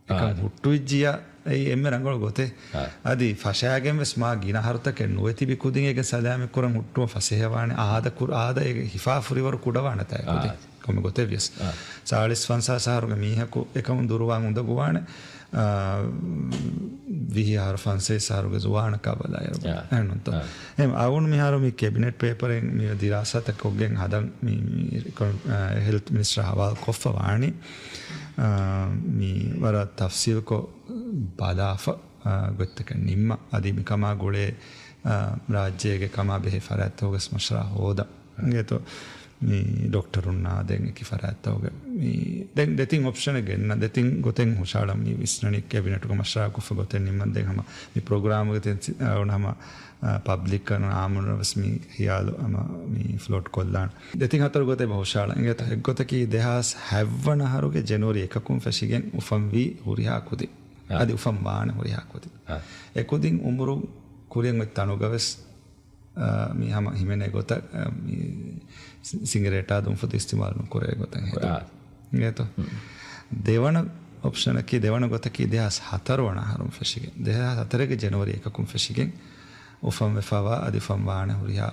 އެކަން އާ. ހުއްޓުވިއްޖިޔާ އެއީ އެންމެ ރަނގަޅު ގޮތެއް. އާ. އަދި ފަށާގެން ވެސް މާ ގިނަ އަހަރުތަކެއް ނުވެތިބި ކުދިން އޭގެ ސަލާމަތް ކުރަން ހުއްޓުވަން ފަސޭހަވާނެ އާދަ ކުރ-، އާދަ އޭގެ ހިފާ ފުރިވަރު ކުޑަވާނެތާ އާ. ކުދިން. ކޮންމެ ގޮތެއް ވިޔަސް. އާ. ޗާޅީސް ފަންސާސް އަހަރުގެ މީހަކު އެކަމުން ދުރުވާން އުނދަގޫވާނެ. އާ، ވިހި އަހަރު ފަންސާސް އަހަރުގެ ޒުވާނަކާ ބަލާއިރު. އާ. އެހެންނުތޯ؟ އާ. އެހެން އަޅުގަނޑު މިހާރު މި ކެބިނެޓް ޕޭޕަރެއް މި ދިރާސާތައް ކޮށްގެން ހަދަން މި، މި، މި، އާ، ހެލްތް މިނިސްޓަރ ހަވާލު ކޮށްފަ ވާނީ. އާ، މި ވަރަށް ތަފްސީލްކޮށް ބަލާފަ، އާ، ގޮތްތަކެއް ނިންމަ. އަދި މިކަމާ ގުޅޭ، އާ، ރާއްޖޭގެ ކަމާ ބެހޭ ފަރާތްތަކުގެސް މަޝްވަރާ ހޯދަން. އިނގޭތޯ މި ޑޮކްޓަރުންނާ ދެން އެކި ފަރާތްތަކުގެ މި ދެން ދެތިން އޮޕްޝަނެއް ގެންނަ، ދެތިން ގޮތެއް ހުށަހަޅަން މި ވިސްނަނީ ކެބިނެޓުގަ މަޝްވަރާކޮށްފަ ގޮތެއް ނިންމަން. ދެން ހަމަ މި ޕްރޮގްރާމުގެ ތެން ސި-، އާ، އޮން ހަމަ، އާ، ޕަބްލިކަށް އާއްމުންނަށް ވެސް މި ޚިޔާލު ހަމަ މި ފްލޯޓް ކޮށްލާން. ދެތިން ހަތަރު ގޮތެއް އެބަ ހުށަހަޅަން. އިނގޭތޯ އެއްގޮތަކީ ދެހާސް ހަތްވަނަ އަހަރުގެ ޖެނުއަރީ އެކަކުން ފެށިގެން އުފަންވީ ހުރިހާ ކުދިން. އާ. އަދި އުފަން ވާނެ ހުރިހާ ކުދިން. އާ. އެ ކުދިން އުމުރުން ކުރިއަށް އޮތް ތަނުގަ ވެސް އާ، މި ހަމަ ހިމެނޭ ގޮތަށް، އާ، މި ސި-، ސިނގިރޭޓާ ދުންފަތު އިސްތިމާލު ނުކުރޭ ގޮތަށް ހެދުން. އާ. އިނގޭތޯ؟ ދެވަނަ އޮޕްޝަނަކީ، ދެވަނަ ގޮތަކީ ދެހާސް ހަތަރު ވަނަ އަހަރުން ފެށިގެން، ދެހާސް ހަތަރެއްގެ ޖެނުއަރީ އެކަކުން ފެށިގެން އުފަންވެފަވާ އަދި އުފަން ވާނެ ހުރިހާ،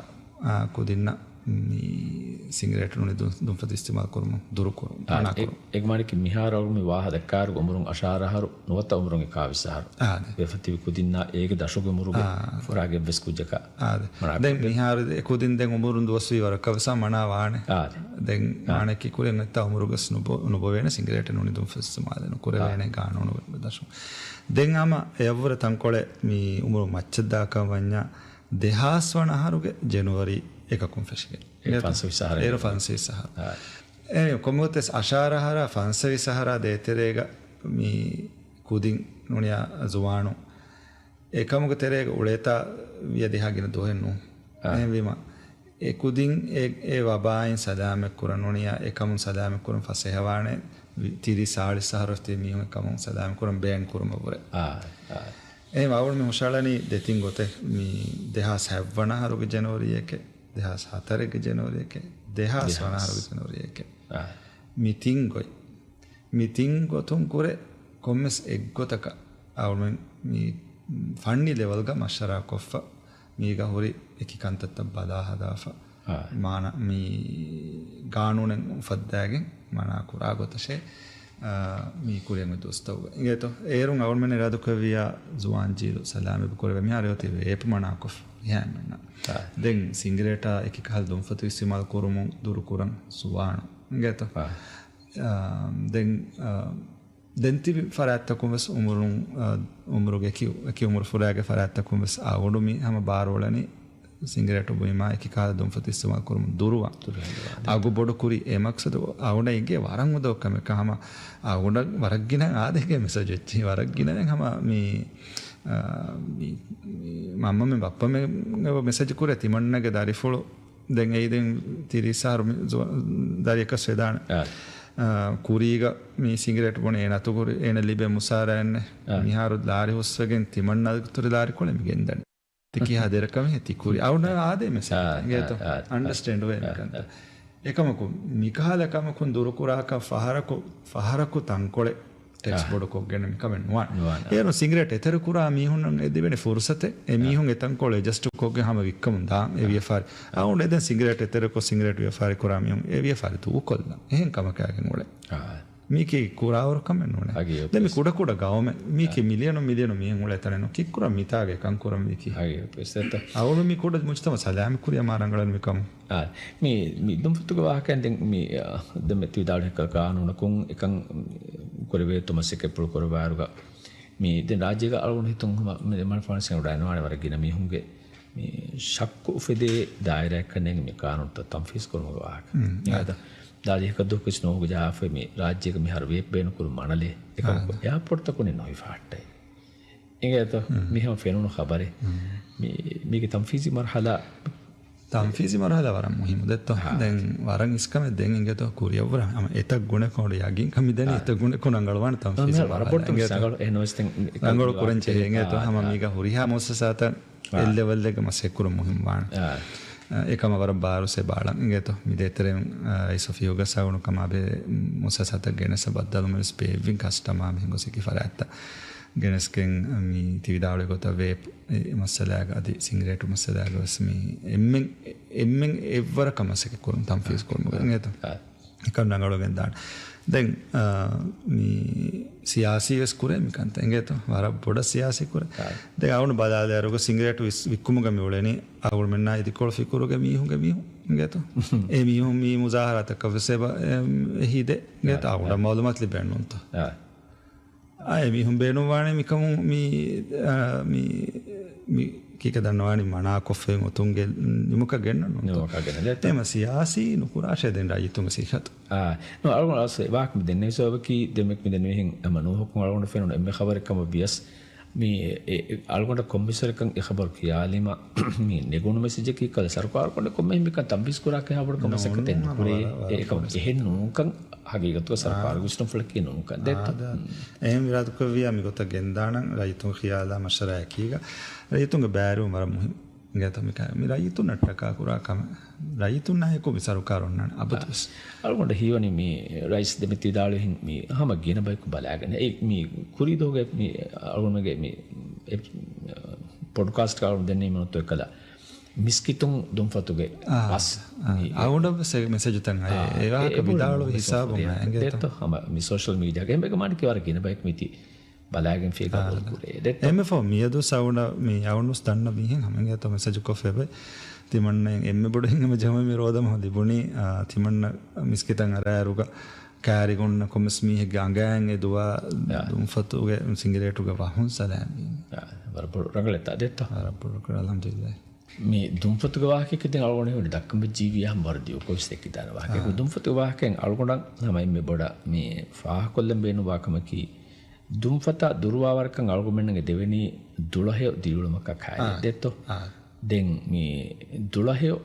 އާ، ކުދިންނަށް މި ސިނގިރޭޓު ނޫނީ ދުން-، ދުންފަތު އިސްތިމާލު ކުރުމުން ދުރުކުރުން، އާ، މަނާ އެ-، ކުރުން. އޭގެ މާނައަކީ މިހާރު އަޅުގަނޑު މި ވާހަކަ ދައްކާއިރު އުމުރުން އަށާރަ އަހަރު ނުވަތަ އުމުރުން އެކާވީސް އަހަރު. އާ، އާދެ. ވެފަ ތިބި ކުދިންނާ އޭގެ ދަށުގެ އުމުރުގެ އާ. ފުރާގެއްވެސް ކުއްޖަކަށް އާދެ. މަނާ ދެން ކުރެވޭ. މިހާރު އެ ކުދިން ދެން އުމުރުން ދުވަސްވީ ވަރަކަށް ވެސް މަނާ ވާނެ. އާދެ. ދެން އާ. މާނައަކީ ކުރިއަށް އޮތްތާ އުމުރުގަސް ނުބޮ-، ނުބޮވޭނެ ސިނގިރޭޓެއް ނޫނީ ދުންފަތު އިސްތިމާލެއް ނުކުރެވޭނެ އާ. ގާނޫނު ދަށުން. ދެން ހަމަ އެއަށްވުރެ ތަންކޮޅެއް މި އުމުރު މައްޗަށް ދާކަން ވަންޏާ ދެހާސް ވަނަ އަހަރުގެ ޖެނުއަރީ އެކަކުން ފެށިގެން. އޭރު ފަންސަވީސް އަހަރެއް. އޭރު ފަންސަވީސް އަހަރު. އާ. އެ ކޮންމެވެސް އަށާރަ އަހަރާ ފަންސަވީސް އަހަރާ ދޭތެރޭގަ މި ކުދިން ނޫނިއްޔާ ޒުވާނުން އެކަމުގެ ތެރޭގަ އުޅޭތާ ވިޔަ ދިހަ ގިނަ ދުވަހެއް ނޫން. އާ. އެހެންވީމަ، އެ ކުދިން އެ، އެ ވަބާއިން ސަލާމަތް ކުރަން ނޫނިއްޔާ، އެކަމުން ސަލާމަތް ކުރަން ފަސޭހަވާނެ، ތިރީސް ސާޅީސް އަހަރު ތި މީހުން އެކަމުން ސަލާމަތް ކުރަން ބޭން ކުރުމަށްވުރެ. އާ، އާ. އެހެން އަޅުގަނޑު މި ހުށަހަޅަނީ ދެތިން ގޮތެއް، މި ދެހާސް ހަތްވަނަ އަހަރުގެ ޖެނުއަރީއެކެ، ދެހާސް ހަތަރެއްގެ ޖެނުއަރީއެކެ، ދެހާސް ވަނަ ދެހާސް. އަހަރުގެ ޖެނުއަރީއެކެ. އާ. މި ތިން ގޮތް. މި ތިން ގޮތުން ކުރެ ކޮންމެސް އެއްގޮތަކަށް އަޅުމެން މި ފަންނީ ލެވެލްގަ މަޝްވަރާ ކޮށްފަ، މީގަ ހުރި އެކި ކަންތައްތައް ބަލާ ހަދާފަ، އާ. މާނަ މި ގާނޫނެއް އުފައްދާގެން މަނާ ކުރާ ގޮތަށޭ، އާ، މި ކުރިއަށް ދުވަސްތަކުގަ. އިނގޭތޯ، އޭރުން އަޅުމެން އިރާދަކުރެއްވިއްޔާ ޒުވާން ޖީލު ސަލާމަތް ކުރެވޭ. މިހާރު އޮތީ ވޭޕް މަނާކޮށްފަ އެހާ އެންމެންނަށް. އާ. ދެން ސިނގިރޭޓާ އެކި ކަހަލަ ދުންފަތު އިސްތިމާލް ކުރުމުން ދުރުކުރަން ޒުވާނުން. އިނގޭތޯ. އާ. އާ، ދެން، އާ، ދެން ތިބި ފަރާތްތަކުން ވެސް އުމުރުން، އާ، އުމުރުގެ އެކި، އެކި އުމުރު ފުރާގެ ފަރާތްތަކުން ވެސް އަޅުގަނޑު މި ހަމަ ބާރުއަޅަނީ ސިނގިރޭޓު ބުއިމާ އެކި ކަހަލަ ދުންފަތު އިސްތިމާލް ކުރުމުން ދުރުވާ. ދުރުވާ. އަގު ބޮޑު ކުރި އެ މަޤްޞަދު އަޅުގަނޑަށް އެނގޭ ވަރަށް އުނދަގޫ ކަމެއް. ހަމަ އަޅުގަނޑަށް ވަރަށް ގިނަ އާދެގެ މެސެޖް އެއްޗި. ވަރަށް ގިނަ ހަމަ މި، އާ، މި، މި މަންމަމެން ބައްޕަމެން މެސެޖް ކުރޭ ތިމަންނަގެ ދަރިފުޅު ދެން އެއީ ދެން ތިރީސް އަހަރު މި ޒު-، ދަރިއަކަސް ވެދާނެ. އާ. އާ، ކުރީގަ މި ސިނގިރޭޓް ބުނި އޭނަ އަތު ކުރި އޭނަ ލިބޭ މުސާރައެއްނެ. އާ. މިހާރު ލާރި ހުސްވެގެން ތިމަންނަ އަތުރި ލާރި ކޮޅެއް މި ގެންދަނީ. ތި ކިހާ ދެރަކަމެއް ތި ކުރި. އަޅުގަނޑަށް އާދޭ މެސެޖް. އާ، އިނގޭތޯ. އާ، އާ، އަންޑަސްޓޭންޑް ވޭ އާ، މިކަންތައް. އާ. އެކަމަކު މިކަހަލަ ކަމަކުން ދުރުކުރާކަށް ފަހަރަކު، ފަހަރަކު ތަންކޮޅެއް ޓެކްސް އާ. ބޮޑު ކޮށްގެން މިކަމެއް ނުވާނެ. ނުވާނެ. އޭރު ސިނގިރޭޓް އެތެރެ ކުރާ މީހުންނަށް އެ ދެވޭނެ ފުރުސަތެއް އެ އާ. މީހުން އެ ތަންކޮޅު އެޑްޖަސްޓް ކޮށްގެން ހަމަ ވިއްކަމުން ދާން އެ އާ. ވިޔަފާރި. އާ. އަޅުގަނޑު އެދެން ސިނގިރޭޓް އެތެރެކޮށް ސިނގިރޭޓް ވިޔަފާރި ކުރާ މީހުން އެ ވިޔަފާރި ދޫކޮށްލަން. އެހެން ކަމަކާގެން އުޅޭ. އާ. މީކީ ކުރާވަރު ކަމެއް ނޫނޭ. އަގި ދެން މި އޮފީސް. ކުޑަ ކުޑަ ގައުމެއް. މީކީ އާ. މިލިއަނު މިލިއަނު މީހުން އުޅޭ ތަނެއް ނޫން. ކިއްކުރާ މިތާގެ ކަން ކުރަން މީކީ. އަގި އޮފީސް ދެއްތަ؟ އަޅުގަނޑު މި ކުޑަ މުޖްތަމަ ސަލާމަތް ކުރިޔަށް މާ ރަނގަޅަން މިކަމު. އާ، މި، މި ދުންފަތުގެ ވާހަކައިން ދެން މި، އާ، ދެން މި ތި ވިދާޅުވި ކަ-، ގާނޫނަކުން އެކަން ކުރެވޭތޯ މަސައްކަތްޕުޅު ކުރައްވާއިރުގަ މި ދެން ރާއްޖޭގަ އަޅުގަނޑު ހިތުން ހަމަ މި މަނިފާންސިން އުޑާ ނުވާނެ ވަރަށް ގިނަ މީހުންގެ މި ޝައްކު އުފެދޭ ދާއިރާއަކަށް ނޭނގި މި ގާނޫނުތައް ތަންފީޒް ކުރުމުގެ ވާހަކަ. މް. އެހެން ދާދި ހަކަ ދުވަހު ކިސް ނޯހުގެ ޖަހާފައި މި ރާއްޖޭގަ މިހާރު ވޭޕް ބޭނުންކުރުން މަނަލޭ. އެކަމަކު އާ. އެއާޕޯޓްތަކުން ނުހިފާ ހައްޓައި. އިނގޭތޯ؟ މި ހަމަ ފެނުނު ޚަބަރެއް. މި، މީގެ ތަންފީޒީ މަރުހަލާ. ތަންފީޒީ މަރުހަލާ ވަރަށް މުހިއްމު ދެއްތޯ. އާ. ދެން ވަރަށް އިސްކަމެއް ދެން އިނގޭތޯ ކުރިއަށްވުރެ ހަމަ އެތަށް ގުނެ ކޮނޑު ޔަގީންކަން މިދެނީ އާ. އެތަށް ގުނެ ކޮނޑު ރަނގަޅުވާނެ ތަންފީޒީ މަރުހަލާ. އެނގޭތޯ. ރަނގަޅު ކުރަން ޖެހޭ އިނގޭތޯ. އާ، ހަމަ މީގަ ހުރިހާ މުއައްސަސާތައް އާ. އެއް ލެވެލްއެއްގަ މަސައްކަތް ކުރުން މުހިންމުވާނެ. އާ. އެކަމަށް ވަރަށް ބާރުސޭ ބާޅަން އިނގޭތޯ. މި ދޭތެރެއިން، އާ، އިސޮފިޔުގަ ސައުނު ކަމާބެ މުއައްސަސާތައް ގެނެސް ބައްދަލުމެވެސް ބޭއްވިން ކަސްޓަމާ މިހެން ގޮސް އެކި ފަރާތްތައް ގެނެސްގެން މި ތި ވިދާޅުވި ގޮތަށް ވޭޕް އެ މައްސަލާގަ އަދި ސިނގިރޭޓު މައްސަލާގަ ވެސް މި އެންމެން، އެންމެން އެއްވަރަކަށް މަސައްކަތް ކުރުން ތަންފީޒް ކުރުމުގެ އިނގޭތޯ. އާ. އެކަން ރަނގަޅުވެގެން ދާނެ. ދެން، އާ، މި ސިޔާސީ ވެސް ކުރޭ މި ކަންތައް އިނގޭތޯ. ވަރަށް ބޮޑަށް ސިޔާސީ ކުރޭ. އާ. ދެން އަޅުގަނޑު ބަލާލިއިރުގަ ސިނގިރޭޓު ވިސް-، ވިއްކުމުގަ މި އުޅެނީ އަޅުގަނޑުމެންނާ އިދިކޮޅު ފިކުރުގެ މީހުންގެ މީހުން އިނގޭތޯ. އެ މީހުން މި މުޒާހަރާތަކަށް ވެސް އެބަ-، އެ-، އެހީދޭ އިނގޭތޯ. އާ. އަޅުގަނޑަށް މައުލޫމާތު ލިބޭނުންތޯ. އާ. އާ، އެ މީހުން ބޭނުންވާނެ މިކަމުން މި، އާ، މި، މި ކީކޭ ދަންނަވާނީ މަނާކޮށްފައި އޮތުންގެ ނިމުމަކަށް ގެންނަން ނޫންތޯ؟ ނިމުމަކަށް ގެންނަން. އެމަ ސިޔާސީ ނުކުރާށޭ ދެން ރައްޔިތުންގެ ސިއްހަތު. އާ، ނޫން އަޅުގަނޑު އަސް ވާހަކަ މި ދެންނެވި ސަބަބަކީ ދެންމެ މި ދެންނެވިހެން ހަމަ ނޫހަކުން އަޅުގަނޑު ފެނުނު އެންމެ ޚަބަރެއް ކަމަށް ވިޔަސް މި އެ، އެ، އަޅުގަނޑަށް ކޮންމެސްވަރަކަށް އެ ޚަބަރު ކިޔާލީމަ މި ނެގުނު މެސެޖަކީ ކަލަ ސަރުކާރު ކޮނޑެ ކޮންމެހެން މިކަން ތަންފީޒް ކުރާކަށް އެހާ ބޮޑު ކަމަށް މަސައްކަތެއް ނުކުރޭ. އެކަމަކު އެހެން ނޫންކަން ހަގީގަތުގަ ސަރުކާރުގެ ވިސްނުންފުޅަކީ ނޫންކަން ދެއްތޯ؟ އާ، ދާ. އެހެން އިރާދަކުރެއްވިޔާ މިގޮތަށް ގެންދާނަން ރައްޔިތުން ޚިޔާލާ މަޝްވަރާއެކީގަ ރައްޔިތުންގެ ބައިވެރިވުން ވަރަށް މުހިންމު. އިނގޭތޯ މިކަން މި ރައްޔިތުންނަށްޓަކާ ކުރާ ކަމެއް. ރައްޔިތުންނާއެކު މި ސަރުކާރު އޮންނާނެ އަބަދުވެސް. އަޅުގަނޑަށް ހީވަނީ މި ރައީސް ދެމެ ތި ވިދާޅުވިހެން މި ހަމަ ގިނަ ބަޔަކު ބަލާގެން. އެ މި ކުރީ ދުވަހުގެ މި އަޅުގަނޑުގެ މި އެ ޕޮޑްކާސްޓް އަޅުގަނޑު ދެންނެވީމަ ނުތޯ އެކަލަ މިސްކިތުން ދުންފަތުގެ އާ، ބަސް އާ، މި އަޅުގަނޑަށް ވެސް އެ މެސެޖުތައް އައި، އާ، އެ ވާހަކަ އެ ވިދާޅުވި ހިސާބުން އާ، އިނގޭތޯ؟ ދެއްތޯ؟ ހަމަ މި ސޯޝަލް މީޑިއާގެ އެންމެ ގަމާނަކީ ވަރަށް ގިނަ ބަޔަކު މިތި ބަލާގެން ފޭގާ އާ، ގޮތް ކުރޭ. ދެއްތޯ؟ އެންމެ ފޯ މިއަދު ސައުނަ މި އަޅުން ވެސް ދަންނަ މީހެއް ހަމަ އިނގޭތޯ މެސެޖު ކޮށްފައި ތިމަންނައިން އެންމެ ބޮޑު ހިނގަމެއް ޖަމަ މި ރޯދަ މަހު ލިބުނީ، އާ، ތިމަންނަ މިސްކިތަށް އަރާއިރުގަ ކާރިގޮންނަ ކޮންމެސް މީހެއްގެ އަނގައިން އެ ދުވާ އާ. ދުންފަތުގެ ސިނގިރޭޓުގެ ވަހުން ސަލާމްވީމަ. އާ، ވަރަށް ބޮޑު ރަނގަޅެއްތާ ދެއްތޯ؟ ވަރަށް ބޮޑު ރަނގަޅަށް އަލްޙަމްދުލިއްލާހް. މި ދުންފަތުގެ ވާހަކައަކީ ދެން އަޅުގަނޑު ހީވަނީ ދައްކަން ވެއްޖެ ހަމަ ވަރަށް ދިގު ކޮށް ދެއްކިދާނެ ވާހަކަ. އާ. ދުންފަތުގެ ވާހަކައިން އަޅުގަނޑަށް ހަމަ އެންމެ ބޮޑަށް މި ފާހަގަކޮށްލަން ބޭނުންވާ ކަމަކީ، ދުންފަތާ ދުރުވާވަރަކަށް އަޅުގަނޑުމެންނަށް ދެވެނީ ދުޅަހެޔޮ ދިރިއުޅުމަކާ ކާރި އާ. ދެއްތޯ؟ އާ. ދެން މި ދުޅަހެޔޮ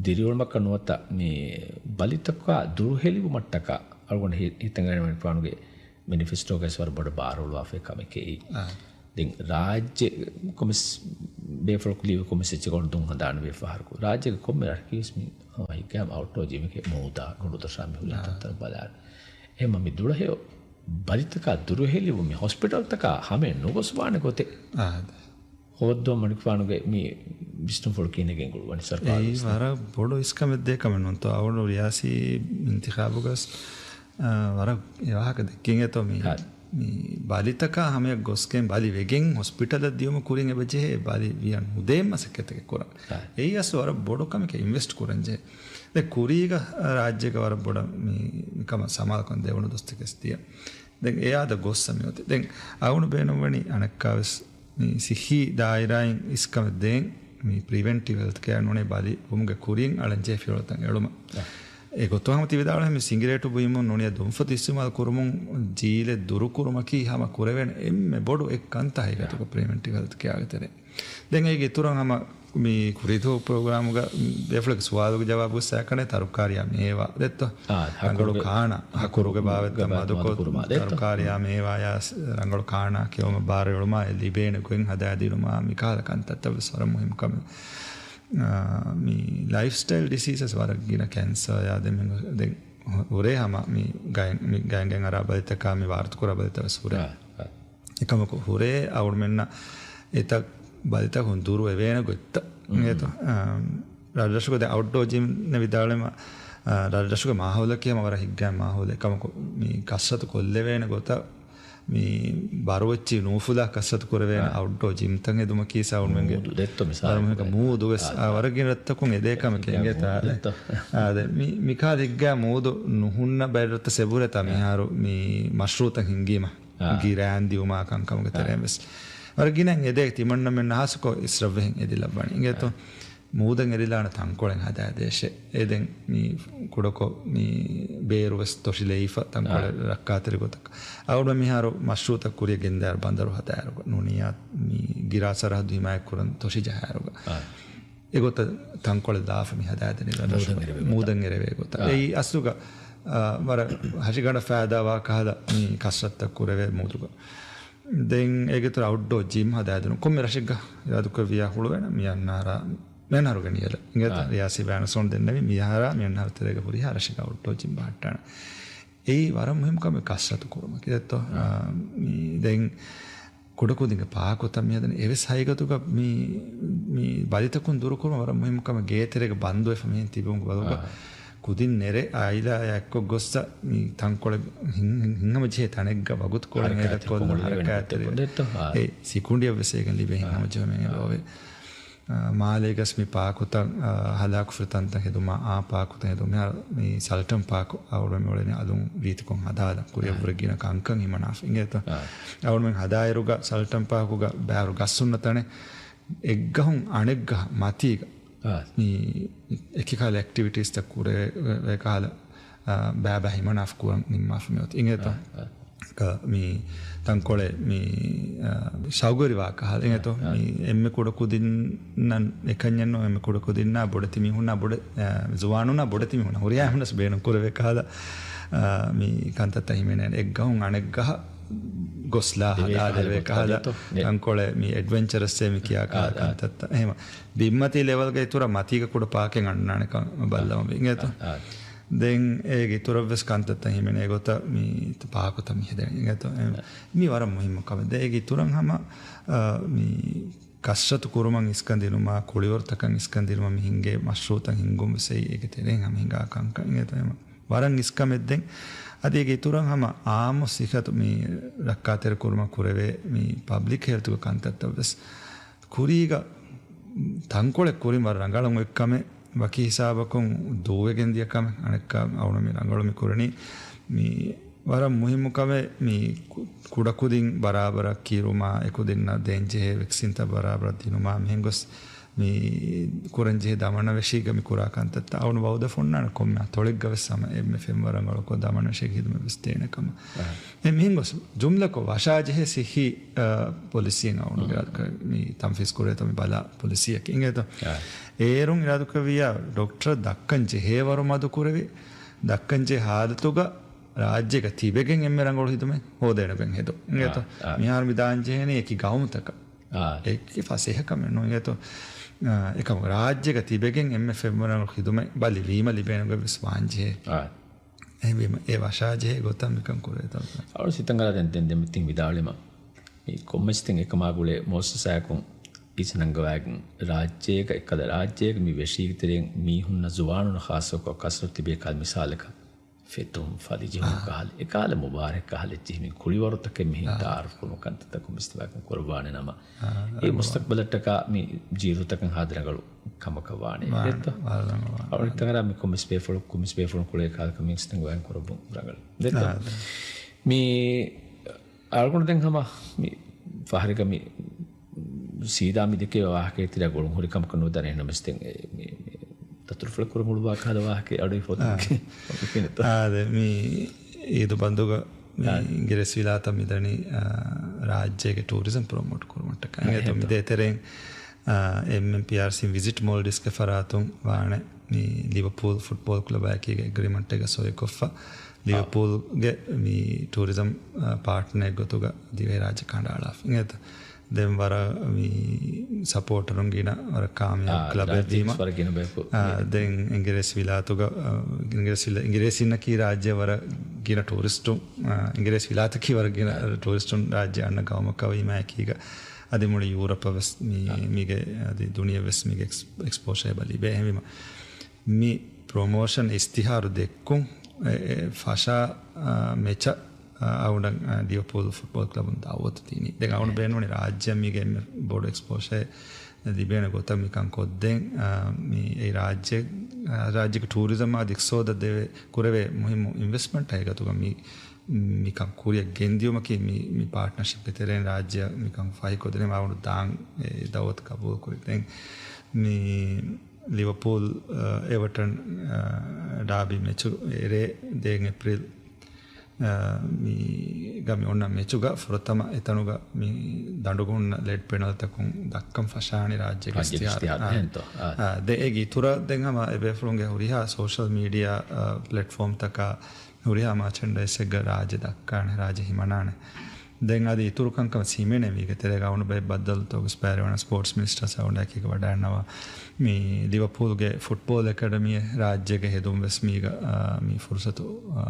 ދިރިއުޅުމަކަށް ނުވަތަ މި ބަލިތަކާ ދުރުހެލިވުމަށްޓަކާ އަޅުގަނޑު ހި-، ހިތަށް އަރިހަމަ މަނިފެސްޓޯގައި ވަރަށް ބޮޑަށް ބާރުއަޅުވާފައި ކަމެކޭ. އާ. ދެން ރާއްޖެ ކޮމިސް ބޭފުޅަކު ލީވި ކޮމިސް އެއްޗެއް ގޮނޑު ދުން ހަނދާން ވޭ ފަހަރަކު ރާއްޖޭގެ ކޮންމެ ރަށަކީވެސް މި ހަމަ ހިތްގައިމު އައުޓްޑޯ ޖިމެކޭ މޫދާ ގޮނޑުދޮށާ މި ހުރި އާ. ތަންތަން ބަލާ. އެހެންމަ މި ދުޅަހެޔޮ ބަލިތަކާ ދުރުހެލިވުމި ހޮސްޕިޓަލްތަކާ ހަމަޔަށް ނުގޮސްވާނެ ގޮތެއް އާދެ. ހޯއްދުވަމުން މަނިކުފާނުގެ މި ވިސްނުންފުޅު ކިހިނެއް ގެންގުޅުވަނީ ސަރުކާރު އެއީ ވިސްނުން؟ ވަރަށް ބޮޑު އިސްކަމެއް ދޭ ކަމެއް ނޫންތޯ. އަޅުގަނޑު ރިޔާސީ އިންތިޚާބުގަސް، އާ، ވަރަށް އެ ވާހަކަ ދެއްކިން އޭތޯ މި، ހަ. މި ބަލިތަކާ ހަމަޔަށް ގޮސްގެން ބަލި ވެގެން ހޮސްޕިޓަލަށް ދިޔުމަށް ކުރިން އެބަޖެހޭ ބަލި ވިޔަ ނުދޭ މަސައްކަތެއް ކުރަން. ހަ. އެއީ އަސްލު ވަރަށް ބޮޑު ކަމެކޭ އިންވެސްޓް ކުރަން ޖެހޭ. ދެ ކުރީގަ ރާއްޖޭގަ ވަރަށް ބޮޑަށް މި، މިކަމަށް ސަމާލުކަން ދެވުނު ދުވަސްތަކެސް ދިޔަ. ދެން އެއާދަ ގޮއްސަ މިއޮތީ. ދެން އަޅުގަނޑު ބޭނުންވަނީ އަނެއްކާވެސް މި ސިއްހީ ދާއިރާއިން އިސްކަމެއް ދޭން މި ޕްރިވެންޓިވް ހެލްތް ކެއާ ނޫނޭ ބަލި ވުމުގެ ކުރިން އަޅަން ޖެހޭ ފިޔަވަޅުތައް އެޅުމަށް. އެ ގޮތުން ހަމަ ތި ވިދާޅުވީ މި ސިނގިރޭޓު ބުއިމުން ނޫނީ ދުންފަތު އިސްތިމާލު ކުރުމުން ޖީލެއް ދުރުކުރުމަކީ ހަމަ ކުރެވޭނެ އެންމެ ބޮޑު އެއް ކަންތާ ހަގީގަތުގަ ޕްރިވެންޓިވް ހެލްތް ކެއާގެ ތެރޭ. ދެން އޭގެ އިތުރަށް ހަމަ މި ކުރީތޯ ޕްރޮގްރާމުގަ ބޭފުޅެއްގެ ސުވާލުގެ ޖަވާބު ސައިކަނޑެ ތަރުކާރިޔާ މޭވާ ދެއްތޯ؟ އާ، ރަނގަޅު ހަކުރުގެ، ކާނާ، ހަކުރުގެ ހަކުރުގެ ބާވަތްތައް ބާވަތް މަދުކޮށް، މަދުކުރުމާ ދެއްތޯ؟ ތަރުކާރިޔާ މޭވާޔާ ރަނގަޅު ކާނާ ކެއުމަށް ބާރު އެޅުމާ އެ ލިބޭނެ ގޮތް ހަދާދިނުމާ މިކަހަލަ ކަންތައްތައް ވެސް ވަރަށް މުހިންމު ކަމެއް. އާ، މި ލައިފްސްޓައިލް ޑިސީސަސް ވަރަށް ގިނަ ކެންސަރ ޔާ ދެން މި، ދެން ހުރޭ ހަމަ މި ގައި، މި ގައިންގައިން އަރާ ބަލިތަކާ މި ވާރުތުކުރާ ބަލިތައް ވެސް ހުރޭ. އާ، އާ. އެކަމަކު ހުރޭ އަޅުމެންނަށް އެތައް ބަލިތަކުން ދުރު އެވޭނެ ގޮތްތައް އިނގޭތޯ؟ އާ، ރަށްރަށުގަ ދެ އައުޓްޑޯ ޖިމް ނެ ވިދާޅުވީމަ، އާ، ރަށްރަށުގެ މާހައުލަކީ ހަމަ ވަރަށް ހިތްގައިމު މާހައުލެއް. އެކަމަކު މި ކަސްރަތު ކޮށްލެވޭނެ ގޮތަށް މި ބަރުވެއްޗި ނޫފުލާ ކަސްރަތު ކުރެވޭނެ އާ. އައުޓްޑޯ ޖިމްތައް ހެދުމަކީ ސައުންމެންގެ މޫދު ދެއްތޯ މިސާލަކަށް ވަރަށް މުހިންމު މޫދު ވެސް، އާ، އާ. ވަރަށް ގިނަ ރަށްތަކުން އެދޭ ކަމެކޭ އިނގޭތާ. އާ، ދެއްތޯ. އާ، ދެ މި، މިކާ ދެއްގާ މޫދު ނުހުންނަ ބައެއް ރަށްތައް ސެބުރެތާ އާ. މިހާރު މި މަޝްރޫއުތައް ހިންގީމަ. އާ. ގިރާން ދިއުމާ ކަންކަމުގެ އާ. ތެރެއިން ވެސް ވަރަށް ގިނަ އެދޭ ތިމަންނަމެން ހާއްސަކޮށް އިސްރަށްވެހެން އެދިލައްވަނީ. އިނގޭތޯ؟ އާ. މޫދަށް އެދިލާނެ ތަންކޮޅެއް ހަދާދޭށޭ. އެ ދެން މި ކުޑަކޮށް މި ބޭރު ވެސް ތޮށި ލެއިފަ ތަންކޮޅެއް އާ. ރައްކާތެރި ގޮތަކަށް. އަޅުގަނޑު މިހާރު މަޝްރޫއުތައް ކުރިއަށް ގެންދާއިރު ބަނދަރު ހަދާއިރު ނޫނީ މި ގިރާ ސަރަހައްދު ހިމާޔަތް ކުރަން ތޮށި ޖަހާއިރުގަ. އާ. އެގޮތަށް ތަންކޮޅެއް ލާފަ މި ހަދާދެނީ ރަށްރަށުގަ މޫދަށް އެރެވޭ ގޮތަށް. މޫދަށް އެރެވޭ ގޮތަށް. އާ. އެއީ އަސްލުގަ، އާ، ވަރަށް ހަށިގަނޑަށް ފައިދާވާ ކަހަލަ މި ކަސްރަތްތައް ކުރެވޭ މޫދުގަ. ދެން އޭގެ އިތުރަށް އައުޓްޑޯ ޖިމް ހަދާދިނުން. ކޮންމެ ރަށެއްގަ އިރާދަކުރެއްވިޔާ ހުޅުވޭނެ މި އަންނަހަރާ، މިއަންނަހަރުގެ ނިޔަލަށް. އިނގޭތަ؟ އާ. ރިޔާސީ ބަޔާން ސޯން ދެންނެވި މިހާރާ މި އަންނަހަރު ތެރޭގަ ހުރިހާ ރަށެއްގަ އައުޓްޑޯ ޖިމް ބަހައްޓާނެ. އެއީ ވަރަށް މުހިންމު ކަމެއް ކަސްރަތު ކުރުމަކީ. ދެއްތޯ؟ އާ. އާ، މި ދެން ކުޑަކުދިންގެ ޕާކުތައް މިހަދަނީ އެވެސް ހަގީގަތުގަ މި، މި ބަލިތަކުން ދުރުކުރުމަށް ވަރަށް މުހިންމު ކަމެއް. ގޭތެރޭގަ ބަންދުވެފަ މިހެން ތިބުމުގެ ބަދަލުގަ އާ. ކުދިން ނެރެ އާއިލާއާ އެއްކޮށް ގޮއްސަ މި ތަންކޮޅެއް ހިން-، ހިން-، ހިންހަމަޖެހޭ ތަނެއްގަ ވަގުތުކޮޅެއް ހަރަކާތްތައް އޭދަކޮށްލަ ކޮށްލެވޭނެ ހަރަކާތްތެރި ދެއްތޯ؟ އާ. އެ ސިކުނޑިއަށްވެސް އޭގެން ލިބޭ ހިންހަމަޖެހުމެއް އާ. އެބައޮވޭ. އާ، މާލޭގަސް މި ޕާކުތައް، އާ، ހަލާކުފި ތަންތަން ހެދުމާ، އާ ޕާކުތައް ހެދުމާ، މިހާރު މި ސަލްޓަން ޕާކު އަޅުގަނޑު މި އުޅެނީ އަލުން ރީތިކޮށް ހަދާލަން. ކުރިއަށް އާ. ވުރެ ގިނަ ކަންކަން ހިމަނާފަ. އިނގޭތޯ؟ އާ. އަޅުގަނޑު މި ހަދާއިރުގަ ސަލްޓަން ޕާކުގަ ބާރު ގަސް ހުންނަ ތަނެއް އެއްގަހުން އަނެއްގަހަށް މަތީގަ އާ. މި އެކި ކަހަލަ އެކްޓިވިޓީސްތައް ކުރެވޭ ކަހަލަ، އާ، ބައިބައި ހިމަނާފަ ކުރަން ނިންމާފަ މިއޮތީ. އިނގޭތޯ؟ އާ، އާ. މި ތަންކޮޅެއް މި، އާ، ޝައުގުވެރިވާ ކަހަލަ. އިނގޭތޯ؟ އާ. މި އެންމެ ކުޑަކުދިންނަށް އެކަންޏެއް ނޫން، އެންމެ ކުޑަކުދިންނާ ބޮޑެތި މީހުންނާ ބޮޑެ-، އާ، ޒުވާނުންނާ ބޮޑެތި މީހުންނާ ހުރިހާ އެހުނަސް ބޭނުން ކުރެވޭ ކަހަލަ، އާ، މި ކަންތައްތައް ހިމެނޭނެ. އެއްގަހުން އަނެއްގަހަށް ގޮސްލާ ހަދާލެވޭ ކަހަލަ ތަންކޮޅެއް މި އެޑްވެންޗަރަސްއޭ މި ކިޔާ ކަހަލަ ކަންތައްތައް. އެހެމަ ބިންމަތީ ލެވަލްގެ އިތުރަށް މަތީގަ ކުޑަ ޕާކެއް އަންނާނެ ކަން ބައްލަވަން ވެ. އިނގޭތޯ؟ ދެން އޭގެ އިތުރަށްވެސް ކަންތައްތައް ހިމެނޭ ގޮތަށް މި ޕާކުތައް މި ހެދެން. އިނގޭތޯ؟ މި ވަރަށް މުހިއްމު ކަމެއް. ދެން އޭގެ އިތުރަށް ހަމަ، އާ، މި ކަސްރަތު ކުރުމަށް އިސްކަން ދިނުމާ، ކުޅިވަރުތަކަށް އިސްކަން ދިނުމަށް މި ހިންގޭ މަޝްރޫއުތައް ހިންގުން ވެސް އެއީ އޭގެ ތެރެއިން ހަމަ ހިނގާ ކަންކަން. އިނގޭތޯ؟ އެމަ ވަރަށް އިސްކަމެއް ދެން. އަދި އޭގެ އިތުރަށް ހަމަ އާއްމު ސިހަތު މި ރައްކާތެރި ކުރުމަށް ކުރެވޭ މި ޕަބްލިކް ހެލްތުގެ ކަންތައްތައް ވެސް ކުރީގަ ތަންކޮޅެއް ކުރިން ވަރަށް ރަނގަޅު އޮތް ކަމެއް. ވަކި ހިސާބަކުން ދޫވެގެން ދިޔަ ކަމެއް. އަނެއްކާ އަޅުގަނޑު މި ރަނގަޅު މި ކުރަނީ މި ވަރަށް މުހިއްމު ކަމެއް. މި ކު-، ކުޑަކުދިން ބަރާބަރަށް ކިރުމާ އެކުދިންނަށް ދޭންޖެހޭ ވެކްސިންތައް ބަރާބަރަށް ދިނުމާ މިހެން ގޮސް މި ކުރަންޖެހޭ ދަމަނަވެށީގަ މި ކުރާ ކަންތައްތައް އަޅުގަނޑު ވައުދަށް އޮންނާނެ ކޮންމެ އަތޮޅެއްގަ ވެސް ހަމަ އެންމެ ފެންވަރަށް ރަނގަޅުކޮށް ދަމަނަވެށީގެ ހިދުމަތް ވެސް ދޭނެ ކަމަށް. އާ. އެ މިހެން ގޮސް ޖުމްލަކޮށް ވަށާޖެހޭ ސިއްހީ، އާ، ޕޮލިސީއެއް އަޅުގަނޑު އާ. އިރާދަކުރެ-، މި ތަންފީޒް ކުރޭތޯ މި ބަލާ ޕޮލިސީއަކީ. އިނގޭތޯ؟ އާ. އޭރުން އިރާދަކުރެއްވިއްޔާ ޑޮކްޓަރަށް ދައްކަން ޖެހޭވަރު މަދުކުރެވި، ދައްކަން ޖެހޭ ހާލަތުގަ ރާއްޖޭގަ ތިބެގެން އެންމެ ރަނގަޅު ހިދުމަތް ހޯދޭނެ ގޮތް ހެދުން. އިނގޭތޯ؟ އާ، އާ. މިހާރު މި ދާން ޖެހޭނީ އެކި ގައުމުތަކަށް. އާ. އެކި ފަސޭހަކަމެއް ނޫން އިނގޭތޯ؟ އާ، އެކަމަކު ރާއްޖޭގަ ތިބެގެން އެންމެ ފެންވަރަށް ރަނގަޅު ހިދުމަތް ބަލި ވީމަ ލިބޭނެ ގޮތް ވެސް ވާން ޖެހޭ. އާ. އެހެންވީމަ، އެ ވަށާޖެހޭ ގޮތަށް މިކަން ކުރެވޭތޯ؟ އަޅު ސިތަނގަލާ ދެން، ދެން ދެމިތިން ވިދާޅުވީމަ، މި ކޮންމެސް ތިން އެކަމާގުޅޭ މުއައްސަސާއަކުން އިސް ނަންގަވާގެން، ރާއްޖޭގަ އެކަލަ ރާއްޖޭގަ މި ވެށީގެ ތެރެއިން މީހުންނަށް ޒުވާނުންނަށް ޚާއްޞަކޮށް ކަސްރަތު ތިބޭ ކަލަ މިސާލަކަށް ފެތުން، ފަލިޖެހުން ކަހަލަ، އެކަހަލަ މުބާރަކް ކަހަލަ އެއްޗިހި މި ކުޅިވަރުތަކެއް މިހެން ތައާރަފް ކުރުމުގެ ކަންތައްތައް ކޮންމެސް ތިބާކަން ކުރައްވާނެ ނަމަ، އެ މުސްތަޤްބަލަށްޓަކާ މި ޖީލުތަކަށް ހާދަ ރަނގަޅު ކަމަކަށް ވާނެ. ވާނެ، ވާނެ، ވާނެ. އަޅުގަނޑު މި ކޮންމެސް ބޭފުޅު، ކޮންމެސް ބޭފުޅުން ކުޅޭ ކަހަލަ ކަމެއް ސިތަނގަވާގެން ކުރައްވުން ރަނގަޅު. ދެއްތޯ؟ އާ، ދެ. މި އަޅުގަނޑު ދެން ހަމަ މި ފަހަރެއްގަ މި ސީދާ މި ދެކޭ ވާހަކައެއް ތިރަ ގުޅުން ހުރި ކަމަކަށް ނުދަނެ. އެހެންނަމަސް ދެން އެ މި، މި ދަތުރުފުޅެއް ކުރަން ހުޅުވާ ކަހަލަ ވާހަކައެއް އަޑު އިފޮތު. އާ. އާ، ދެ، މި އީދު ބަންދުގަ މި އާ. އިނގިރޭސި ވިލާތަށް މިދަނީ، އާ، ރާއްޖޭގެ ޓޫރިޒަމް ޕްރޮމޯޓް ކުރުމަށްޓަކާ. އާ، އިނގޭތޯ އެހެންތޯ. މި ދޭތެރެއިން، އާ، އެމްއެމްޕީއާރްސީ ވިޒިޓް މޯލްޑިވްސްގެ ފަރާތުން ވާނެ. މި ލިވަޕޫލް ފުޓްބޯލް ކްލަބާއެކީގެ އެގްރިމަންޓެއްގަ ސޮއިކޮށްފަ، ލިވަޕޫލްގެ މި ޓޫރިޒަމް، އާ، ޕާޓްނަރެއް ގޮތުގަ ދިވެހިރާއްޖެ ކަނޑައަޅާފަ. އިނގޭތަ؟ ދެން ވަރަށް މި ސަޕޯޓަރުން ގިނަ ވަރަށް ކާމިޔާބު އާ، ކްލަބެއް ރާއްޖެ ވީމަ. ވަރަށް ގިނަ ބަޔަކު އާ، މި ދެން އިނގިރޭސި ވިލާތުގަ، އާ، އިނގިރޭސި، އިނގިރޭސީންނަކީ ރާއްޖެ ވަރަށް ގިނަ ޓޫރިސްޓުން، އާ، އިނގިރޭސި ވިލާތަކީ ވަރަށް ގިނަ އާ. ޓޫރިސްޓުން ރާއްޖެ އަންނަ ގައުމަކަށް ވީމާ އެކީގަ އަދި މުޅި ޔޫރަޕަށް ވެސް މި، އާ. މީގެ އަދި ދުނިޔެ ވެސް މީގެ އެކްސް-، އެކްސްޕޯޝަރ އެބަ ލިބޭ. އެހެންވީމަ، މި ޕްރޮމޯޝަން އިސްތިހާރު ދެއްކުން، އެ، އެ، ފަށާ، އާ، މެޗަށް، އާ، އަޅުގަނޑަށް، އާ، ލިވަޕޫލް ފުޓްބޯލް ކްލަބުން ދަޢުވަތު ދިނީ. ދެން އަޅުގަނޑު އެ. ބޭނުންވަނީ ރާއްޖެއަށް މީގެ އެންމެ ބޮޑު އެކްސްޕޯޝަރެއް ލިބޭނެ ގޮތަށް މިކަން ކޮށްދޭން، އާ، މި އެ ރާއްޖެ، އާ، ރާއްޖޭގެ ޓޫރިޒަމް އަދި އިޤްތިޞާދަށް ދެވޭ، ކުރެވޭ މުހިއްމު އިންވެސްޓްމަންޓް ހަގީގަތުގަ މި މިކަން ކުރިއަށް ގެންދިޔުމަކީ މި، މި ޕާޓްނަރޝިޕްގެ ތެރެއިން ރާއްޖެއަށް މިކަން ފަހިކޮށްދިނުމަށް އަޅުގަނޑު ދާން އެ ދަޢުވަތު ޤަބޫލުކުރި. ދެން މި ލިވަޕޫލް، އަ، އެވަޓަން، އަ، ޑާބީ މެޗު އެރޭ ދޭން އޭޕްރީލް، އަ، މީގަ މި އޮންނަ މެޗުގަ ފުރަތަމަ އެތަނުގަ މި ދަނޑުގަ ހުންނަ ރެޑް ޕެނަލްތަކުން ދައްކަން ފަށާނީ ރާއްޖޭގެ ރާއްޖޭގެ އިސްތިހާރު. އިސްތިހާރު. އާ. އެހެންތޯ؟ އާ. އާ، ދެ އޭގެ އިތުރަށް ދެން ހަމަ އެބޭފުޅުންގެ ހުރިހާ ސޯޝަލް މީޑިއާ، އަ، ޕްލެޓްފޯމްތަކާ ހުރިހާ މާޗެންޑައިޒެއްގަ ރާއްޖެ ދައްކާނެ، ރާއްޖެ ހިމަނާނެ. ދެން އަދި އިތުރު ކަންކަން ހިމެނޭ މީގެ ތެރޭގަ އަޅުގަނޑު ބައެއް ބައްދަލުތަކުގެ ސްޕައިރިވަނަ ސްޕޯޓްސް މިނިސްޓަރ ސައުންޑާކީގެ ވަޑައިންނަވާ މި ލިވަޕޫލްގެ ފުޓްބޯލް އެކަޑަމީއެއް ރާއްޖޭގަ ހެދުން ވެސް މީގަ، އާ، މި ފުރުސަތު، އާ،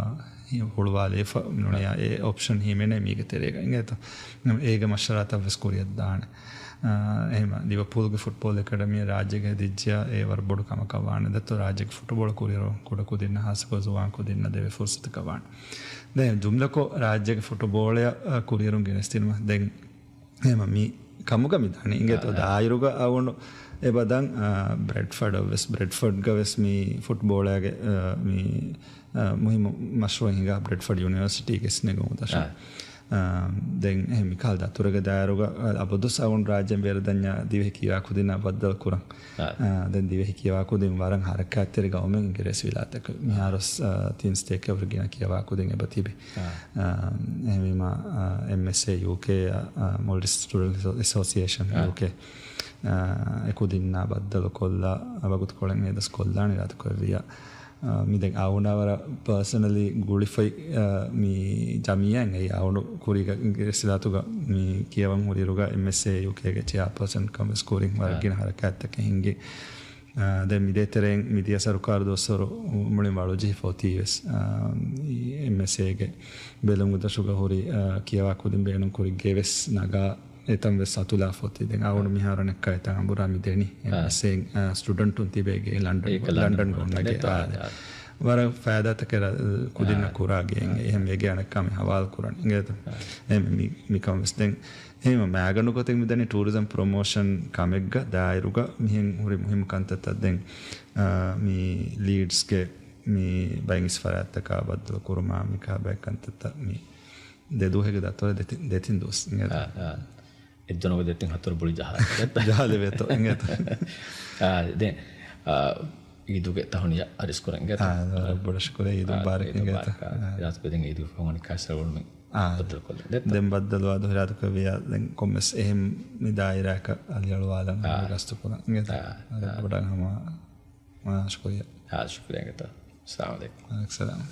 ހުޅުވާލައިފަ ނޫނީ އާ. އެ އޮޕްޝަން ހިމެނޭ މީގެ ތެރޭގަ އިނގޭތޯ. އޭގެ މަޝްވަރާތައް ވެސް ކުރިއަށް ދާނެ. އާ، އެހެމަ ލިވަޕޫލްގެ ފުޓްބޯލް އެކަޑަމީ ރާއްޖޭގަ ހެދިއްޖެޔާ އެ ވަރަށް ބޮޑު ކަމަކަށް ވާނެ. ދެއްތޯ ރާއްޖޭގެ ފުޓުބޯޅަ ކުރިއަރު ކުޑަ ކުދިންނަށް ހާއްސަކޮށް ޒުވާން ކުދިންނަށް ދެވޭ ފުރުސަތަކަށް ވާނެ. ދެން ޖުމްލަކޮށް ރާއްޖޭގެ ފުޓުބޯޅަޔަށް، އާ، ކުރިއަރުން ގެނެސްދިނުމަށް ދެން އެހެމަ މި ކަމުގަ މި ދާނީ. އިނގޭތޯ އާ، އާ. ދާއިރުގަ އަޅުގަނޑު އެބަ ދަން، އާ، ބްރެޑްފަޑަށް ވެސް، ބްރެޑްފަޑްގަ ވެސް މި ފުޓްބޯޅަޔާގެ، އާ، މި، އާ، މުހިއްމު މަޝްރޫއެއް ހިނގާ ބްރެޑްފަޑް ޔުނިވަރސިޓީގެ ސްނެގުން ދަށުން. އާ. އާ، ދެން އެހެން މިކަހަލަ ދަތުރެގެ ދާއިރުގަ، އަ، އަބަދުސް އަޅުގަނޑު ރާއްޖޭން ބޭރު ދަންޏާ ދިވެހި ކިޔަވާ ކުދިންނާ ބައްދަލު ކުރަން. އާ. އާ، ދެން ދިވެހި ކިޔަވާ ކުދިން ވަރަށް ހަރަކާތްތެރި ގައުމެއް އިނގިރޭސި ވިލާތަކަށް. މިހާރުސް، އާ، ތިން ސްޓޭޓް އެވަރު ގިނަ ކިޔަވާ ކުދިން އެބަ ތިބި. އާ. އާ، އެހެންވީމާ، އާ، އެމްއެސްއޭ ޔޫކޭ، އާ، މޯލްޑިވްސް ސްޓޫޑެންޓް އެސޯ-، އެސޯސިއޭޝަން އާ. ޔޫކޭ. އާ، އެ ކުދިންނާ ބައްދަލު ކޮށްލާ، އާ، ވަގުތުކޮޅެއް އެ ދަސް ކޮށްލާނެ އިރާދަކުރެއްވިއްޔާ. އާ، މި ދެން އަޅުގަނޑާ ވަރަށް ޕާސަނަލީ ގުޅިފައި، އާ، މި ޖަމިއްޔާއިން އައި އަޅުގަނޑު ކުރީގަ އިނގިރޭސި ވިލާތުގަ މި ކިޔަވަން ހުރިއިރުގަ އެމްއެސްއޭ ޔޫކޭގެ ޗެއާޕާސަން ކަމަށް ވެސް ކުރިން ވަރަށް އާ. ގިނަ ހަރަކާތްތަކެއް ހިނގި. އާ، ދެން މި ދޭތެރެއިން މިދިޔަ ސަރުކާރު ދުވަސްވަރު މުޅިން ވަޅުޖެހިފަ އޮތީ ވެސް، އާ، އެމްއެސްއޭގެ ބެލުމުގެ ދަށުގަ ހުރި، އާ، ކިޔަވާ ކުދިން ބޭނުން ކުރި ގެ ވެސް ނަގާ އެތަން ވެސް އަތުލާފަ އޮތީ. ދެން އަޅުގަނޑު އާ. މިހާރު އަނެއްކާ އެތަން އަނބުރާ މި ދެނީ. އާ. އެމްއެސްއޭ، އާ، ސްޓޫޑެންޓުން ތިބޭ ގެ ލަންޑަން، އޭކަ ލަންޑަން ލަންޑަން ގޮންނަ ގޮންނަ ގެ. ގެ. އާ، އާ. ވަރަށް ފައިދާތަކެއް ރަ-، ކުދިންނަށް އާ. ކުރާ ގެ. އާ. އެހެން އޭގެ އަނެއްކާ މި ހަވާލު ކުރަން. އިނގޭތަ؟ އާ. އެހެން މި، މިކަން ވެސް ދެން. އެހެން މާގަނޑު ގޮތެއް މި ދަނީ ޓޫރިޒަމް ޕްރޮމޯޝަން ކަމެއްގަ ދާއިރުގަ މިހެން ހުރި މުހިއްމު ކަންތައްތައް ދެން، އާ، މި ލީޑްސްގެ މި ބައިން އިސް ފަރާތްތަކާ ބައްދަލު ކުރުމާ މިކާ ބައެއް ކަންތައްތައް މި ދެ ދުވަހެއްގެ ދަތުރެއް ދެތި-، ދެތިން ދުވަސް އިނގޭތަ؟ އާ، އާ. އެއްދުނަގު ދެތިން ހަތަރު ބުޅި ޖަހާ. ޖަހާލެވޭތޯ އިނގޭތަ؟ އާ، ދެން، އާ، އީދުގެ ތަހުނިޔާ އަރިސް ކުރަން އިނގޭތަ؟ އާ، ވަރަށް ބޮޑަށް ޝުކުރިއްޔާ އީދު އާ، މުބާރަކް އީދު އިނގޭތަ؟ މުބާރަކް. އާ. ރާސް ބެދެން އީދު ފަހުން އަނެއްކާ ސަރުވަޅުމެން އާ. ބައްދަލުކޮށްލަން. ދެން ބައްދަލުވާ ދުހުރާދުކަވިޔާ ދެން ކޮންމެސް އެހެން މި ދާއިރާއަކަށް އަލިއަޅުވާލަން އާ. ގަސްތުކުރަން އިނގޭތަ؟ އާ. ވަރަށް ބޮޑަށް ހަމަ މާ ޝުކުރިއްޔާ. އާ، ޝުކުރިއްޔާ އިނގޭތަ؟ އައްސަލާމު ޢަލައިކުމް. ވަޢަލައިކުމް އައްސަލާމް.